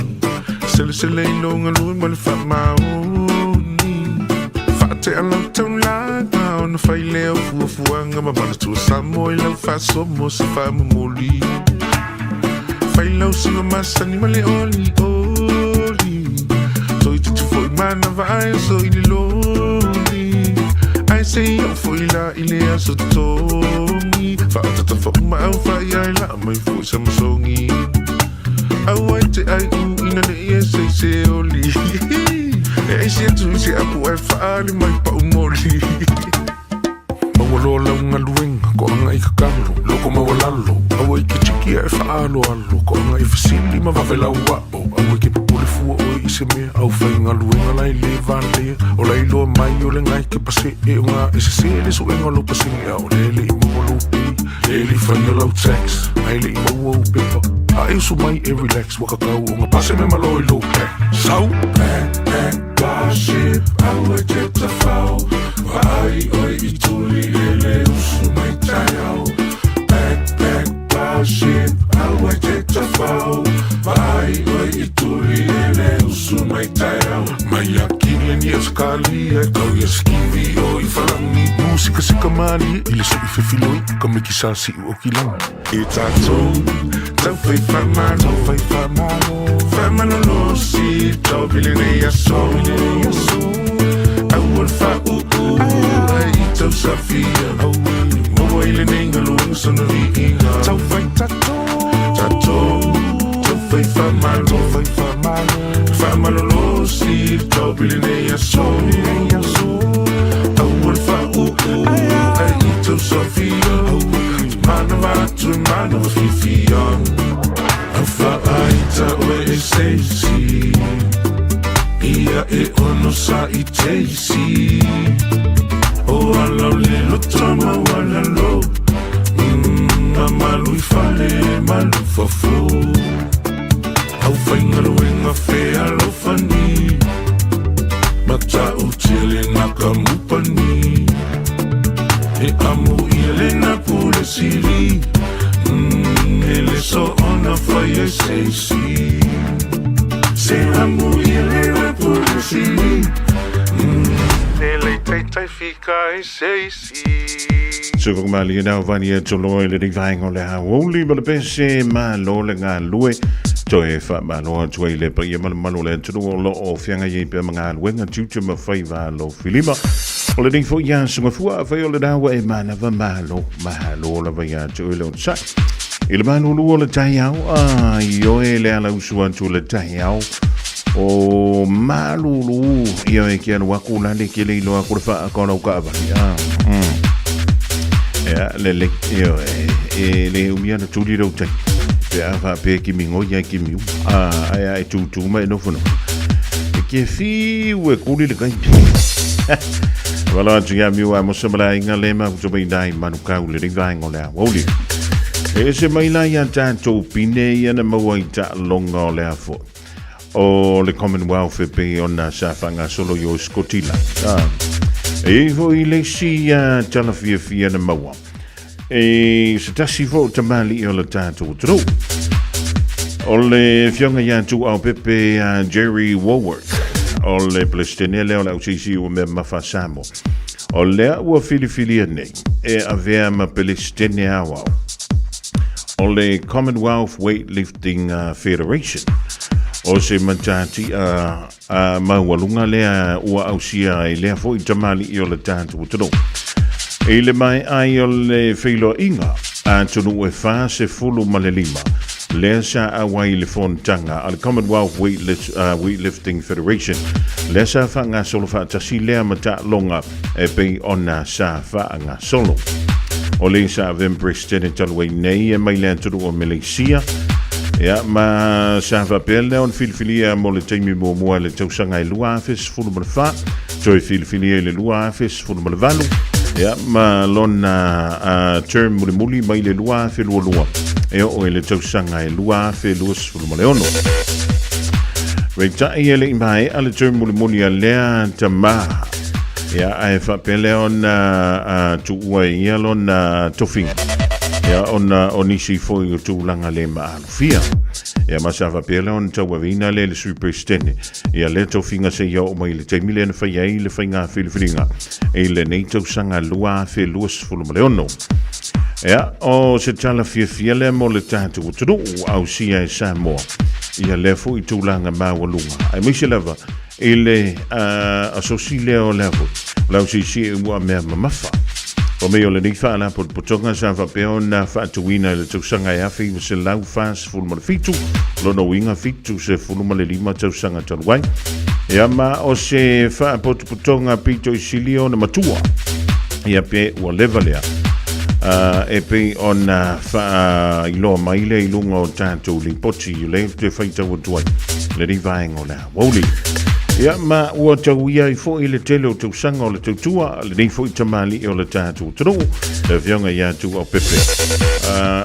selesele i lou galue ma le faamaoni faatea lau taulaga ona fai lea o fuafuaga ma manatua Samoa i lau faasomo se faamomoli fai lau siva masani ma le olioli toititi fo'i manava ai aso i le loli ai se i oo fo'i la i le aso totogi faaotata fauma au faaiai laa mai fo'i sa masogi aua i te ai u ina nei e seise oli e aisi atu i se apu ae faali mai paumoli. Maua loa lau galuega koaga i kakalo loko maualalo aua i ke tiki ae faaaloalo koaga i fesili ma vave lau a'o aua i ke popole fua oe i se mea au faigaluega lae lē valea o lailoa mai o le gai ke pase'e o gā e sesē le suʻega o lou pasene a o lea leʻi maua lou pei le le faia lau tax ae leʻi maua ou pepa a e usu mai e relax ua kakau o ga pase me malo i lou pack sau pack pack pase aua te tafao vaai oe i tuli e le usu mai taeao pack pack pase aua te tafao vaai oe i tuli e le usu mai taeao.
Mai a kini ni Australia Kau ia skivi o i whalangi Musika sika mali I le sui fefiloi Ka miki sa siu o kilangi E tātou Tau whai whamalo Tau whai whamalo Whamalo losi Tau pili nei aso Au al wha u u Ai i tau safia Maua i le nei ngaluenga Sona vi inga Tau whai tātou Tātou Tau whai whamalo Tau whai whamalo Whamalo losi Tau pili nei aso Au al wha u u Ai i tau safia Manawa atu e manawa whiwhia Au whaaita oe e seisi Ia e ono sa i teisi O alau le loto ma wala lo A malu i fale malu fafo Au whaingaluenga whea alofani Mata o tele naka mupani E amu i le na pule sili E le so ona whai e seisi Se amu i le na pule sili E le teitai fika e seisi
Suvakumali e nau vani e toloa i le rivaenga o le hauoli ma le pese malo le galue toe faamalo atu ai le paia malumalu o le atunuu o lo o feagai ai pea ma galuega tiute ma faiva alofilima. O lenei foi aso gafua afai o lena ua e manava malo malo lava iā te oe le onosai. I le malulu o le taeao, a ioe le ala usu atu o le taeao o malulu ia e ke alu aku la le ke le iloa aku le whaaka o lau kaavale. A. Ia, le le, ioe, e le umia na tuli rau tai. Pe a wha pe kimi ngoi ai kimi uma. A, ai ai tūtū mai nofo nofo. E ke whiu e kuli le kai. Wala atu ia miu a mosa mala inga le ma kuto mai nai manu kau le riva ingo le awauli. E se mai la ia tātou pine ia na maua i ta longa o le afo. O le Commonwealth e pei ona sa whangasolo i o Skotila. E ifo i le si tala fiafia na maua. E se tasi fo o tamali o le tātou atunuu. O le fionga ia Tuuaupepe Jerry Wallwork. O le Pelestene lea o le auseisi ua mea mafa Samoa. O lea ua filifilia nei e avea ma Pelestene aoao o le Commonwealth Weightlifting Federation. O se matati a a maualuga lea ua ausia ai lea foi tamalii o le tatou atunuu. I le maea ai o le feiloaiga a atunuu e 45 lea sa auai i le fonotaga a le Commonwealth Weightlifting Federation, lea sa faagasolo faatasi lea ma taaloga e pei ona sa faagasolo. O le sa avea ma Peresetene talu ai nei e mai le atunuu o Meleisia, ia, ma sa faapea lea ona filifilia mo le taimi muamua i le tausaga e 2014, toe filifilia i le 2018, ia, ma lona term mulimuli mai le 2022 e oo i le tausaga e 2026. Peitai e le i maea le term mulimuli a lea tamā, Ia, ae faapea lea ona tuua e ia lona tofiga, ia, ona o nisi foi o tulaga le maalofia. Ia, ma sa faapea lea ona tauaveina lea e le Sui Peresetene ia lea tofiga seia oo mai i le taimi lea na fai ai le faiga filifiliga i lenei tausaga 2026. Ia, o se tala fiafia lea mo le tatou atunuu ausia e Samoa ia lea foi tulaga maualuga, aemaise lava I le asosi lea o le afu, o le auseisi e ua mea mamafa. O mea o lenei faalapotopotoga sa faapea ona faatuina i le tausaga e 1947, lona uiga 75 tausaga talu ai. Ia ma o se faapotopotoga pito i sili ona matua, ia pe ua leva lea, e pei ona faailoa mai lea i luga o tatou lipoti i le te faitau atu ai lenei vaega o le Aoauli. Ia, ma ua tauia ai foi le tele o tausaga o le tautua, lenei foi tamalii o le tatou atunuu, le afioga ia Tuuaupepe.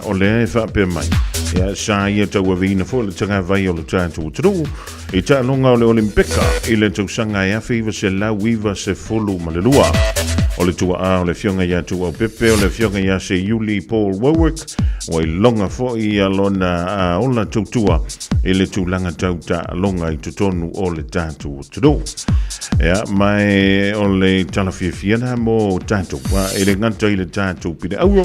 O lea e faapea mai, ia, sa ia tauaveina foi le tagavai o le tatou atunuu i taaloga o le Olimpika i le tausaga e 1992. O le tua'a o le Afioga ia Tuuaupepe, o le Afioga ia Seiuli Paul Warwick, ua iloga foi ia lona ola tautua i le tulaga tau taaloga i totonu o le tatou atunuu. Ia, ma e o le tala fiafia na mo tatou, e le gata i le tatou pine auro,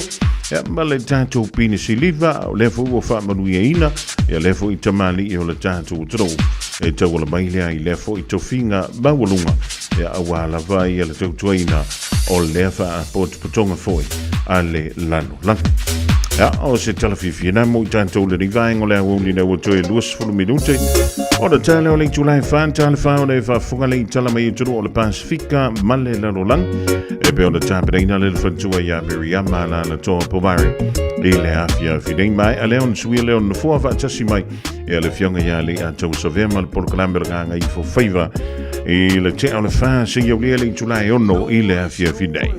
ia, ma le tatou pine siliva, o lea foi ua faamanuiaina, ia lea foi tamalii o le tatou atunuu, e tauala mai lea i lea foi tofiga maualuga, ia auā lava ia le tautuaina o lea faapotopotoga foi a le lalolagi. Ia, o se tala fiafia na mo i tatou lenei vaega o le aoauli ina ua toe 20 minute ona ta lea o le itula e 4 ta le 4 o le faafofoga le itala mai atunuu o le Pasifika ma le lalolagi e pei ona tapenaina le lefantua ia Miriama Alaalatoa Pomare i le afiafi nei mai a lea ona suia lea o le nofoa faatasi mai Ia le Afioga ia Leiatausavea ma le polokalame o le Gagaifo Faiva i le tea o le 4 seia aulia le itula e 6 i le afiafi nei.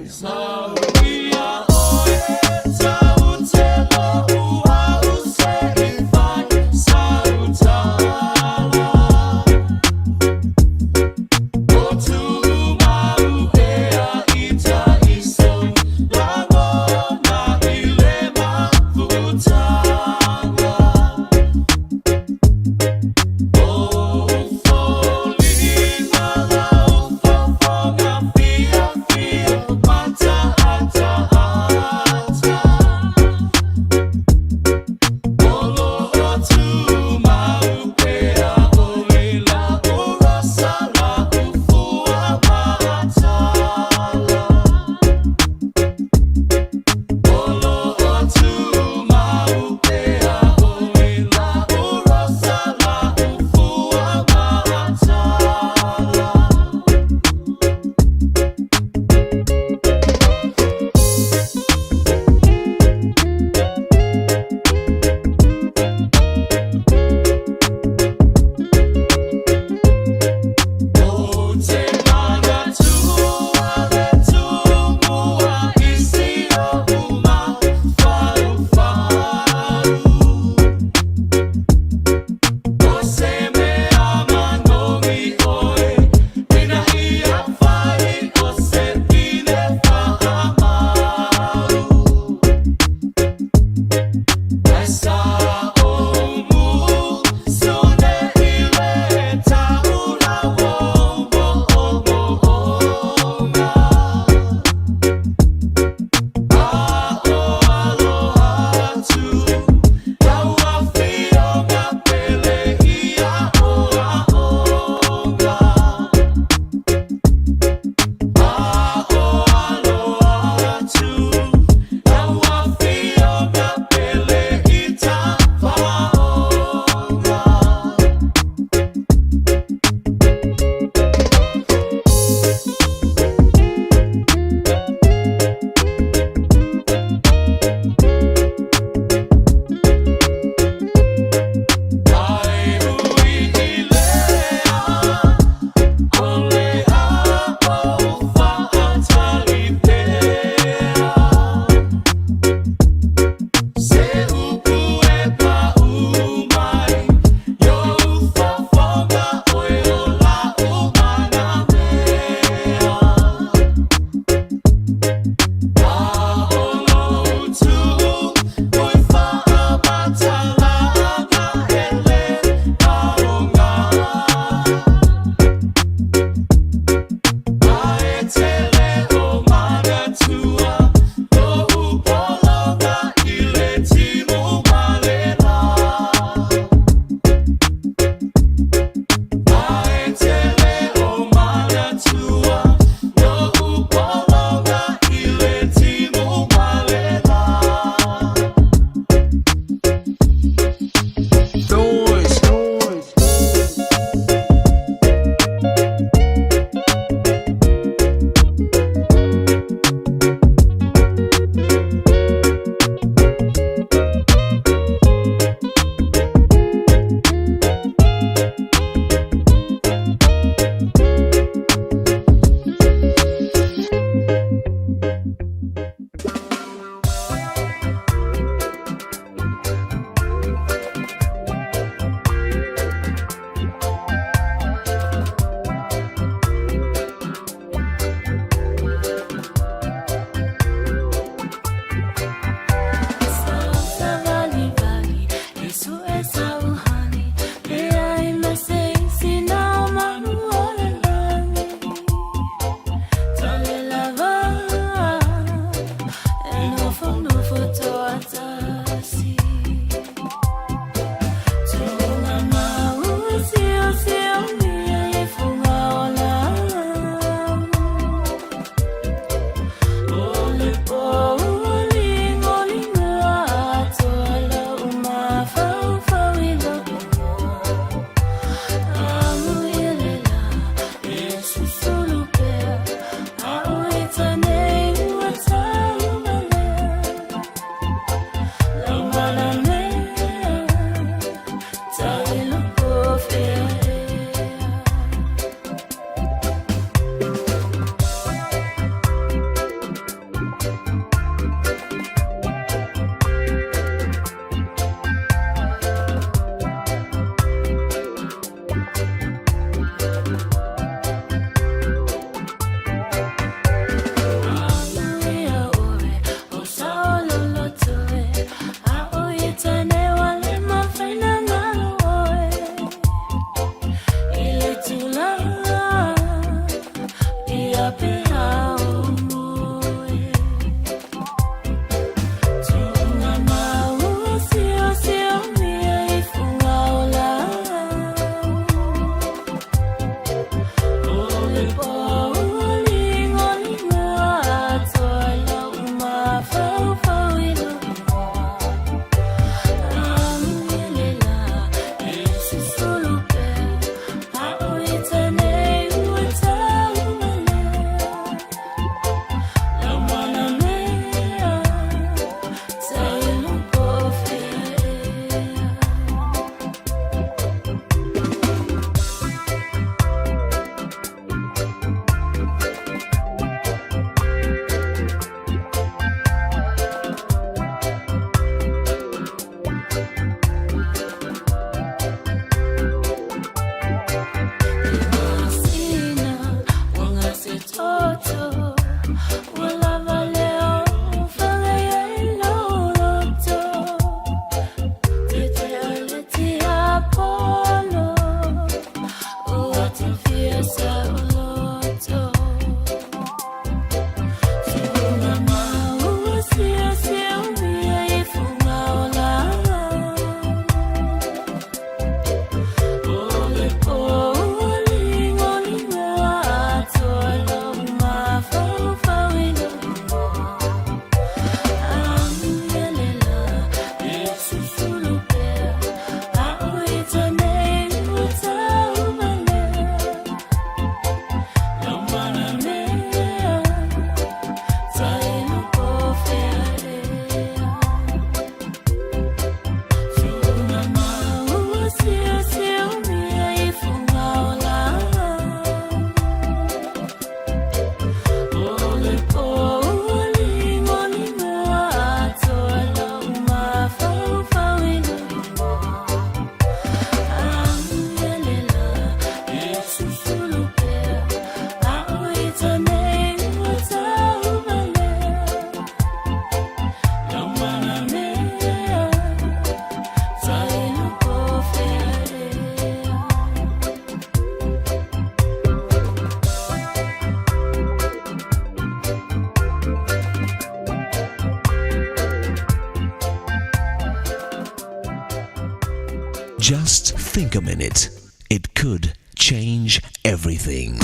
Just think a minute. It could change everything.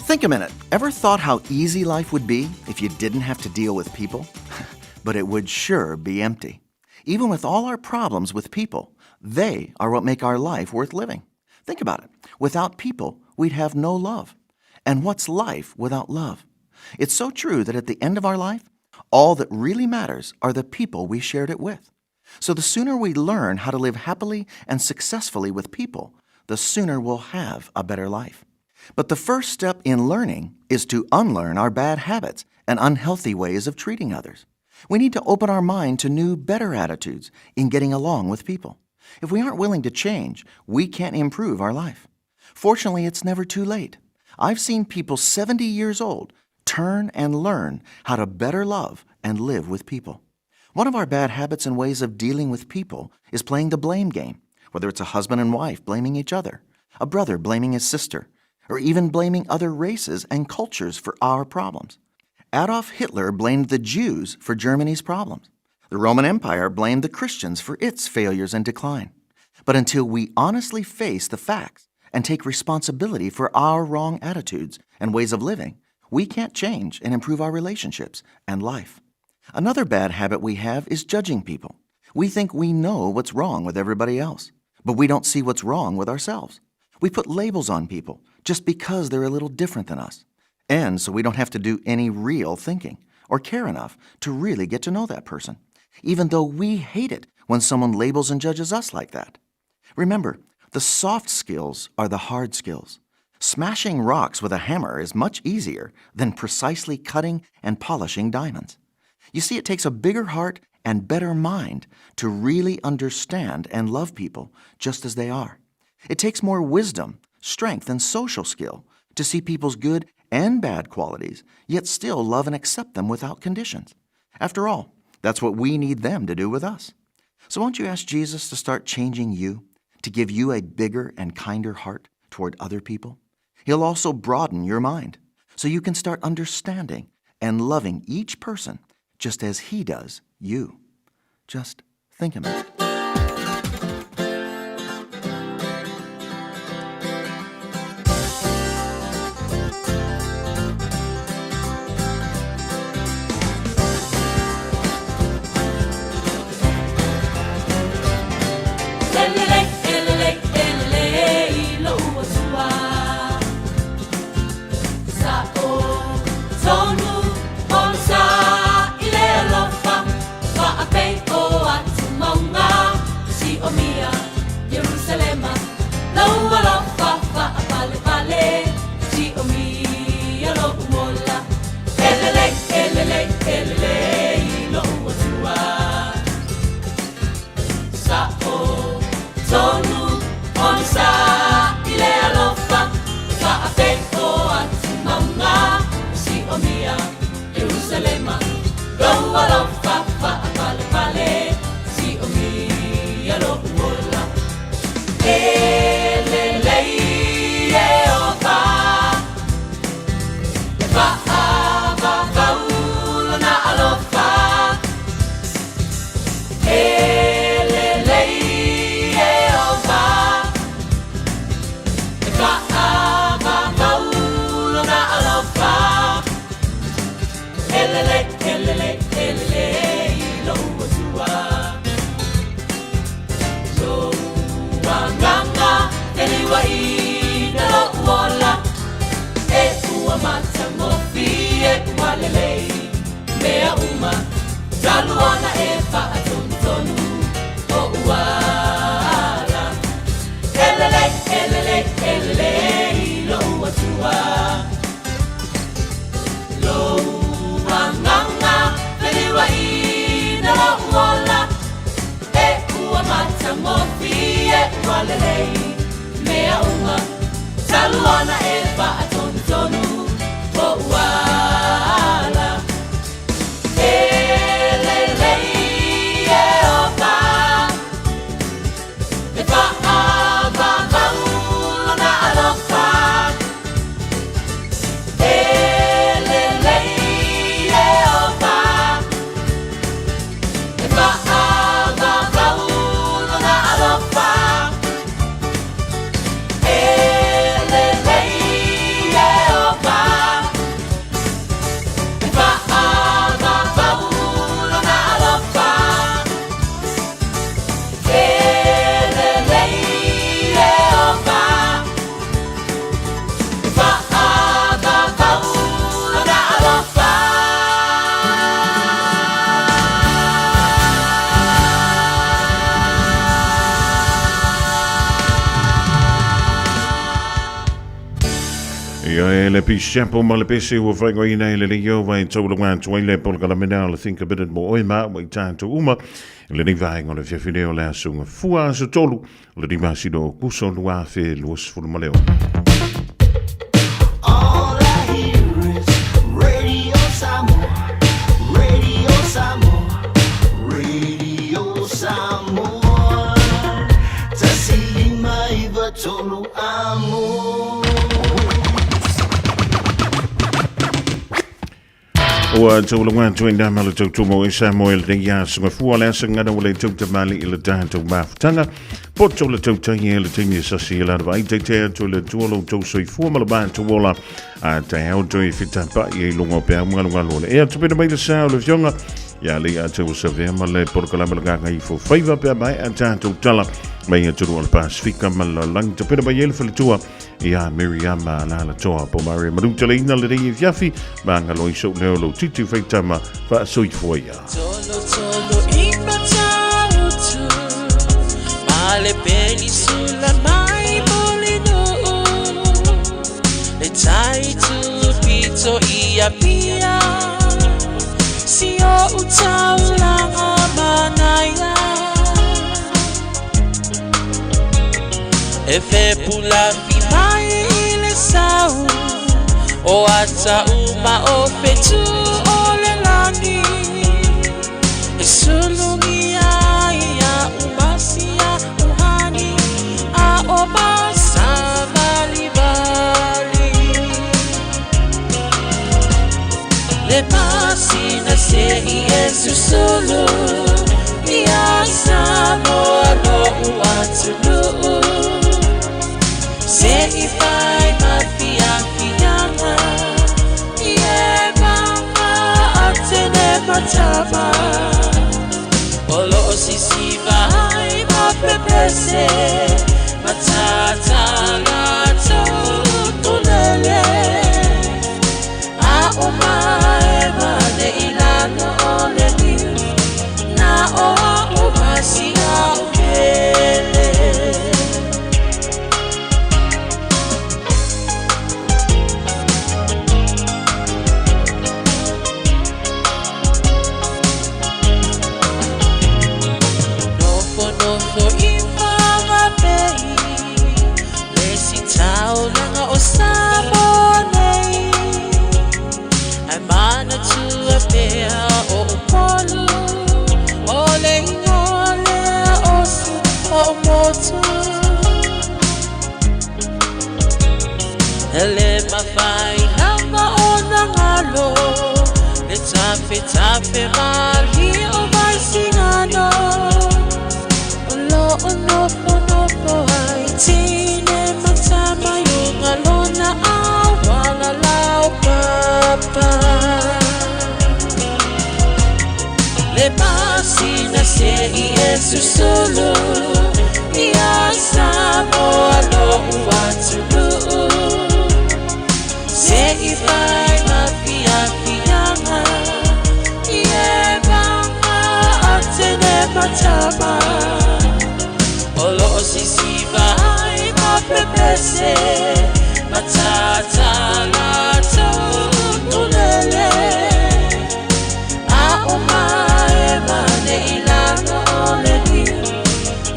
Think a minute. Ever thought how easy life would be if you didn't have to deal with people? But it would sure be empty. Even with all our problems with people, they are what make our life worth living. Think about it. Without people, we'd have no love. And what's life without love? It's so true that at the end of our life, all that really matters are the people we shared it with. So the sooner we learn how to live happily and successfully with people, the sooner we'll have a better life. But the first step in learning is to unlearn our bad habits and unhealthy ways of treating others. We need to open our mind to new, better attitudes in getting along with people. If we aren't willing to change, we can't improve our life. Fortunately, it's never too late. I've seen people 70 years old turn and learn how to better love and live with people. One of our bad habits and ways of dealing with people is playing the blame game, whether it's a husband and wife blaming each other, a brother blaming his sister, or even blaming other races and cultures for our problems. Adolf Hitler blamed the Jews for Germany's problems. The Roman Empire blamed the Christians for its failures and decline. But until we honestly face the facts and take responsibility for our wrong attitudes and ways of living, we can't change and improve our relationships and life. Another bad habit we have is judging people. We think we know what's wrong with everybody else, but we don't see what's wrong with ourselves. We put labels on people just because they're a little different than us. And so we don't have to do any real thinking or care enough to really get to know that person, even though we hate it when someone labels and judges us like that. Remember, the soft skills are the hard skills. Smashing rocks with a hammer is much easier than precisely cutting and polishing diamonds. You see, it takes a bigger heart and better mind to really understand and love people just as they are. It takes more wisdom, strength, and social skill to see people's good and bad qualities, yet still love and accept them without conditions. After all, that's what we need them to do with us. So won't you ask Jesus to start changing you, to give you a bigger and kinder heart toward other people? He'll also broaden your mind so you can start understanding and loving each person just as he does you. Just think a minute.
Talu ona e faatonutonu o uala. E lelei, e lelei, e lelei lou Atua. Lou agaga feliuaina lou ola. E ua matagofie ua lelei mea uma. Talu ona e faatonutonu o uala. E lelei Ieova. E faavavau lona alofa. E lelei Ieova. E faavavau lona alofa. E lelei Ieova. E faavavau lona alofa. E lelei Ieova. E faavavau lona alofa.
Ia e le Peace Chapel ma le pese ua whaingoina i le leo vai taulaga atu ai le polokalame o le Think a Bit mo oe ma ua i tātou uma le nei vaega o le fiafia o le aso Gafua aso 3 o le 5 o Kuso 2026.
All I hear is Radio Samoa, Radio Samoa, Radio Samoa. 105 3 amo.
Ua taulaga atu ai ma le tautumo e Samoa i lenei aso Gafua le asa gana ua le tautamali i le tatou mafutaga. Poto le tautai e le taimi e sasi e lana vai taitea atu i le Atua lo outou soifua ma le matou ola. A taeao toe fitapai ai luga o peau magalugalo o le ea. Tupena mai le sa o le afioga ia le ia te ua ma le polokalame le gagaifo faiva pea mai a tatou tala mai atunuu o le Pasifika ma le lalolagi. Tupena mai ai le faletua ia Miriama Lalatoa po Maria Manutaleina lenei afiafi ma galoi sou leo lou titi faitama faasoifua ia.
Tolo tolo i Matautu, ma le penisula mai Mulinuu, le tai tupito i Apia, si o utaulanga manaia. E fepula fi mai i le sau, o ata uma o fetu o le lani. E sulungi ai a umasia uhani, a o masa vali vali. Le pasina se i e susulu, ia Samoa lo uatunuu. Se i fai ma fia fianga, i e manga a tene matama. O lo o sisiva ai ma pepese, matata la tau tulele. A o mai ma ne ilano o le niu, na o a o masi a o pele. Nofo nofo i whangapei, le si taulanga o Samoa nei. Ai mana tua pea o Upolu, o le ingoa lea o si o motu. Ele mawhai lava o na ngalo, le tafe tafe mali o mai singano. O lo o nofo nofo ai tine matama yo ngalona au wala lau papa. Le pasina se i e susulu, ia Samoa lo uatunuu. Se i fai ma fia fianga, i e manga
ese Matatala tolele A o mae mane ilanga o le niu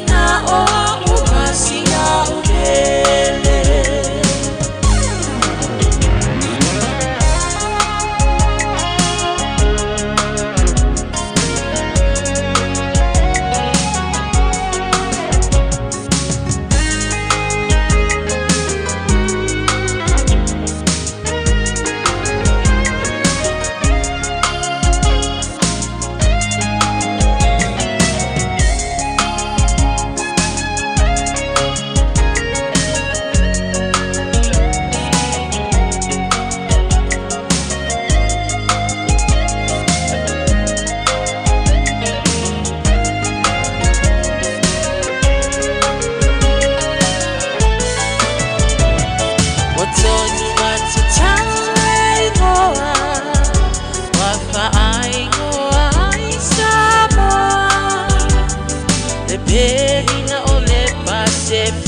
Na o a umasinga o pele. O tonu matataigoa, wa whaaigoa ai Samoa. Le perina o le Pasifika.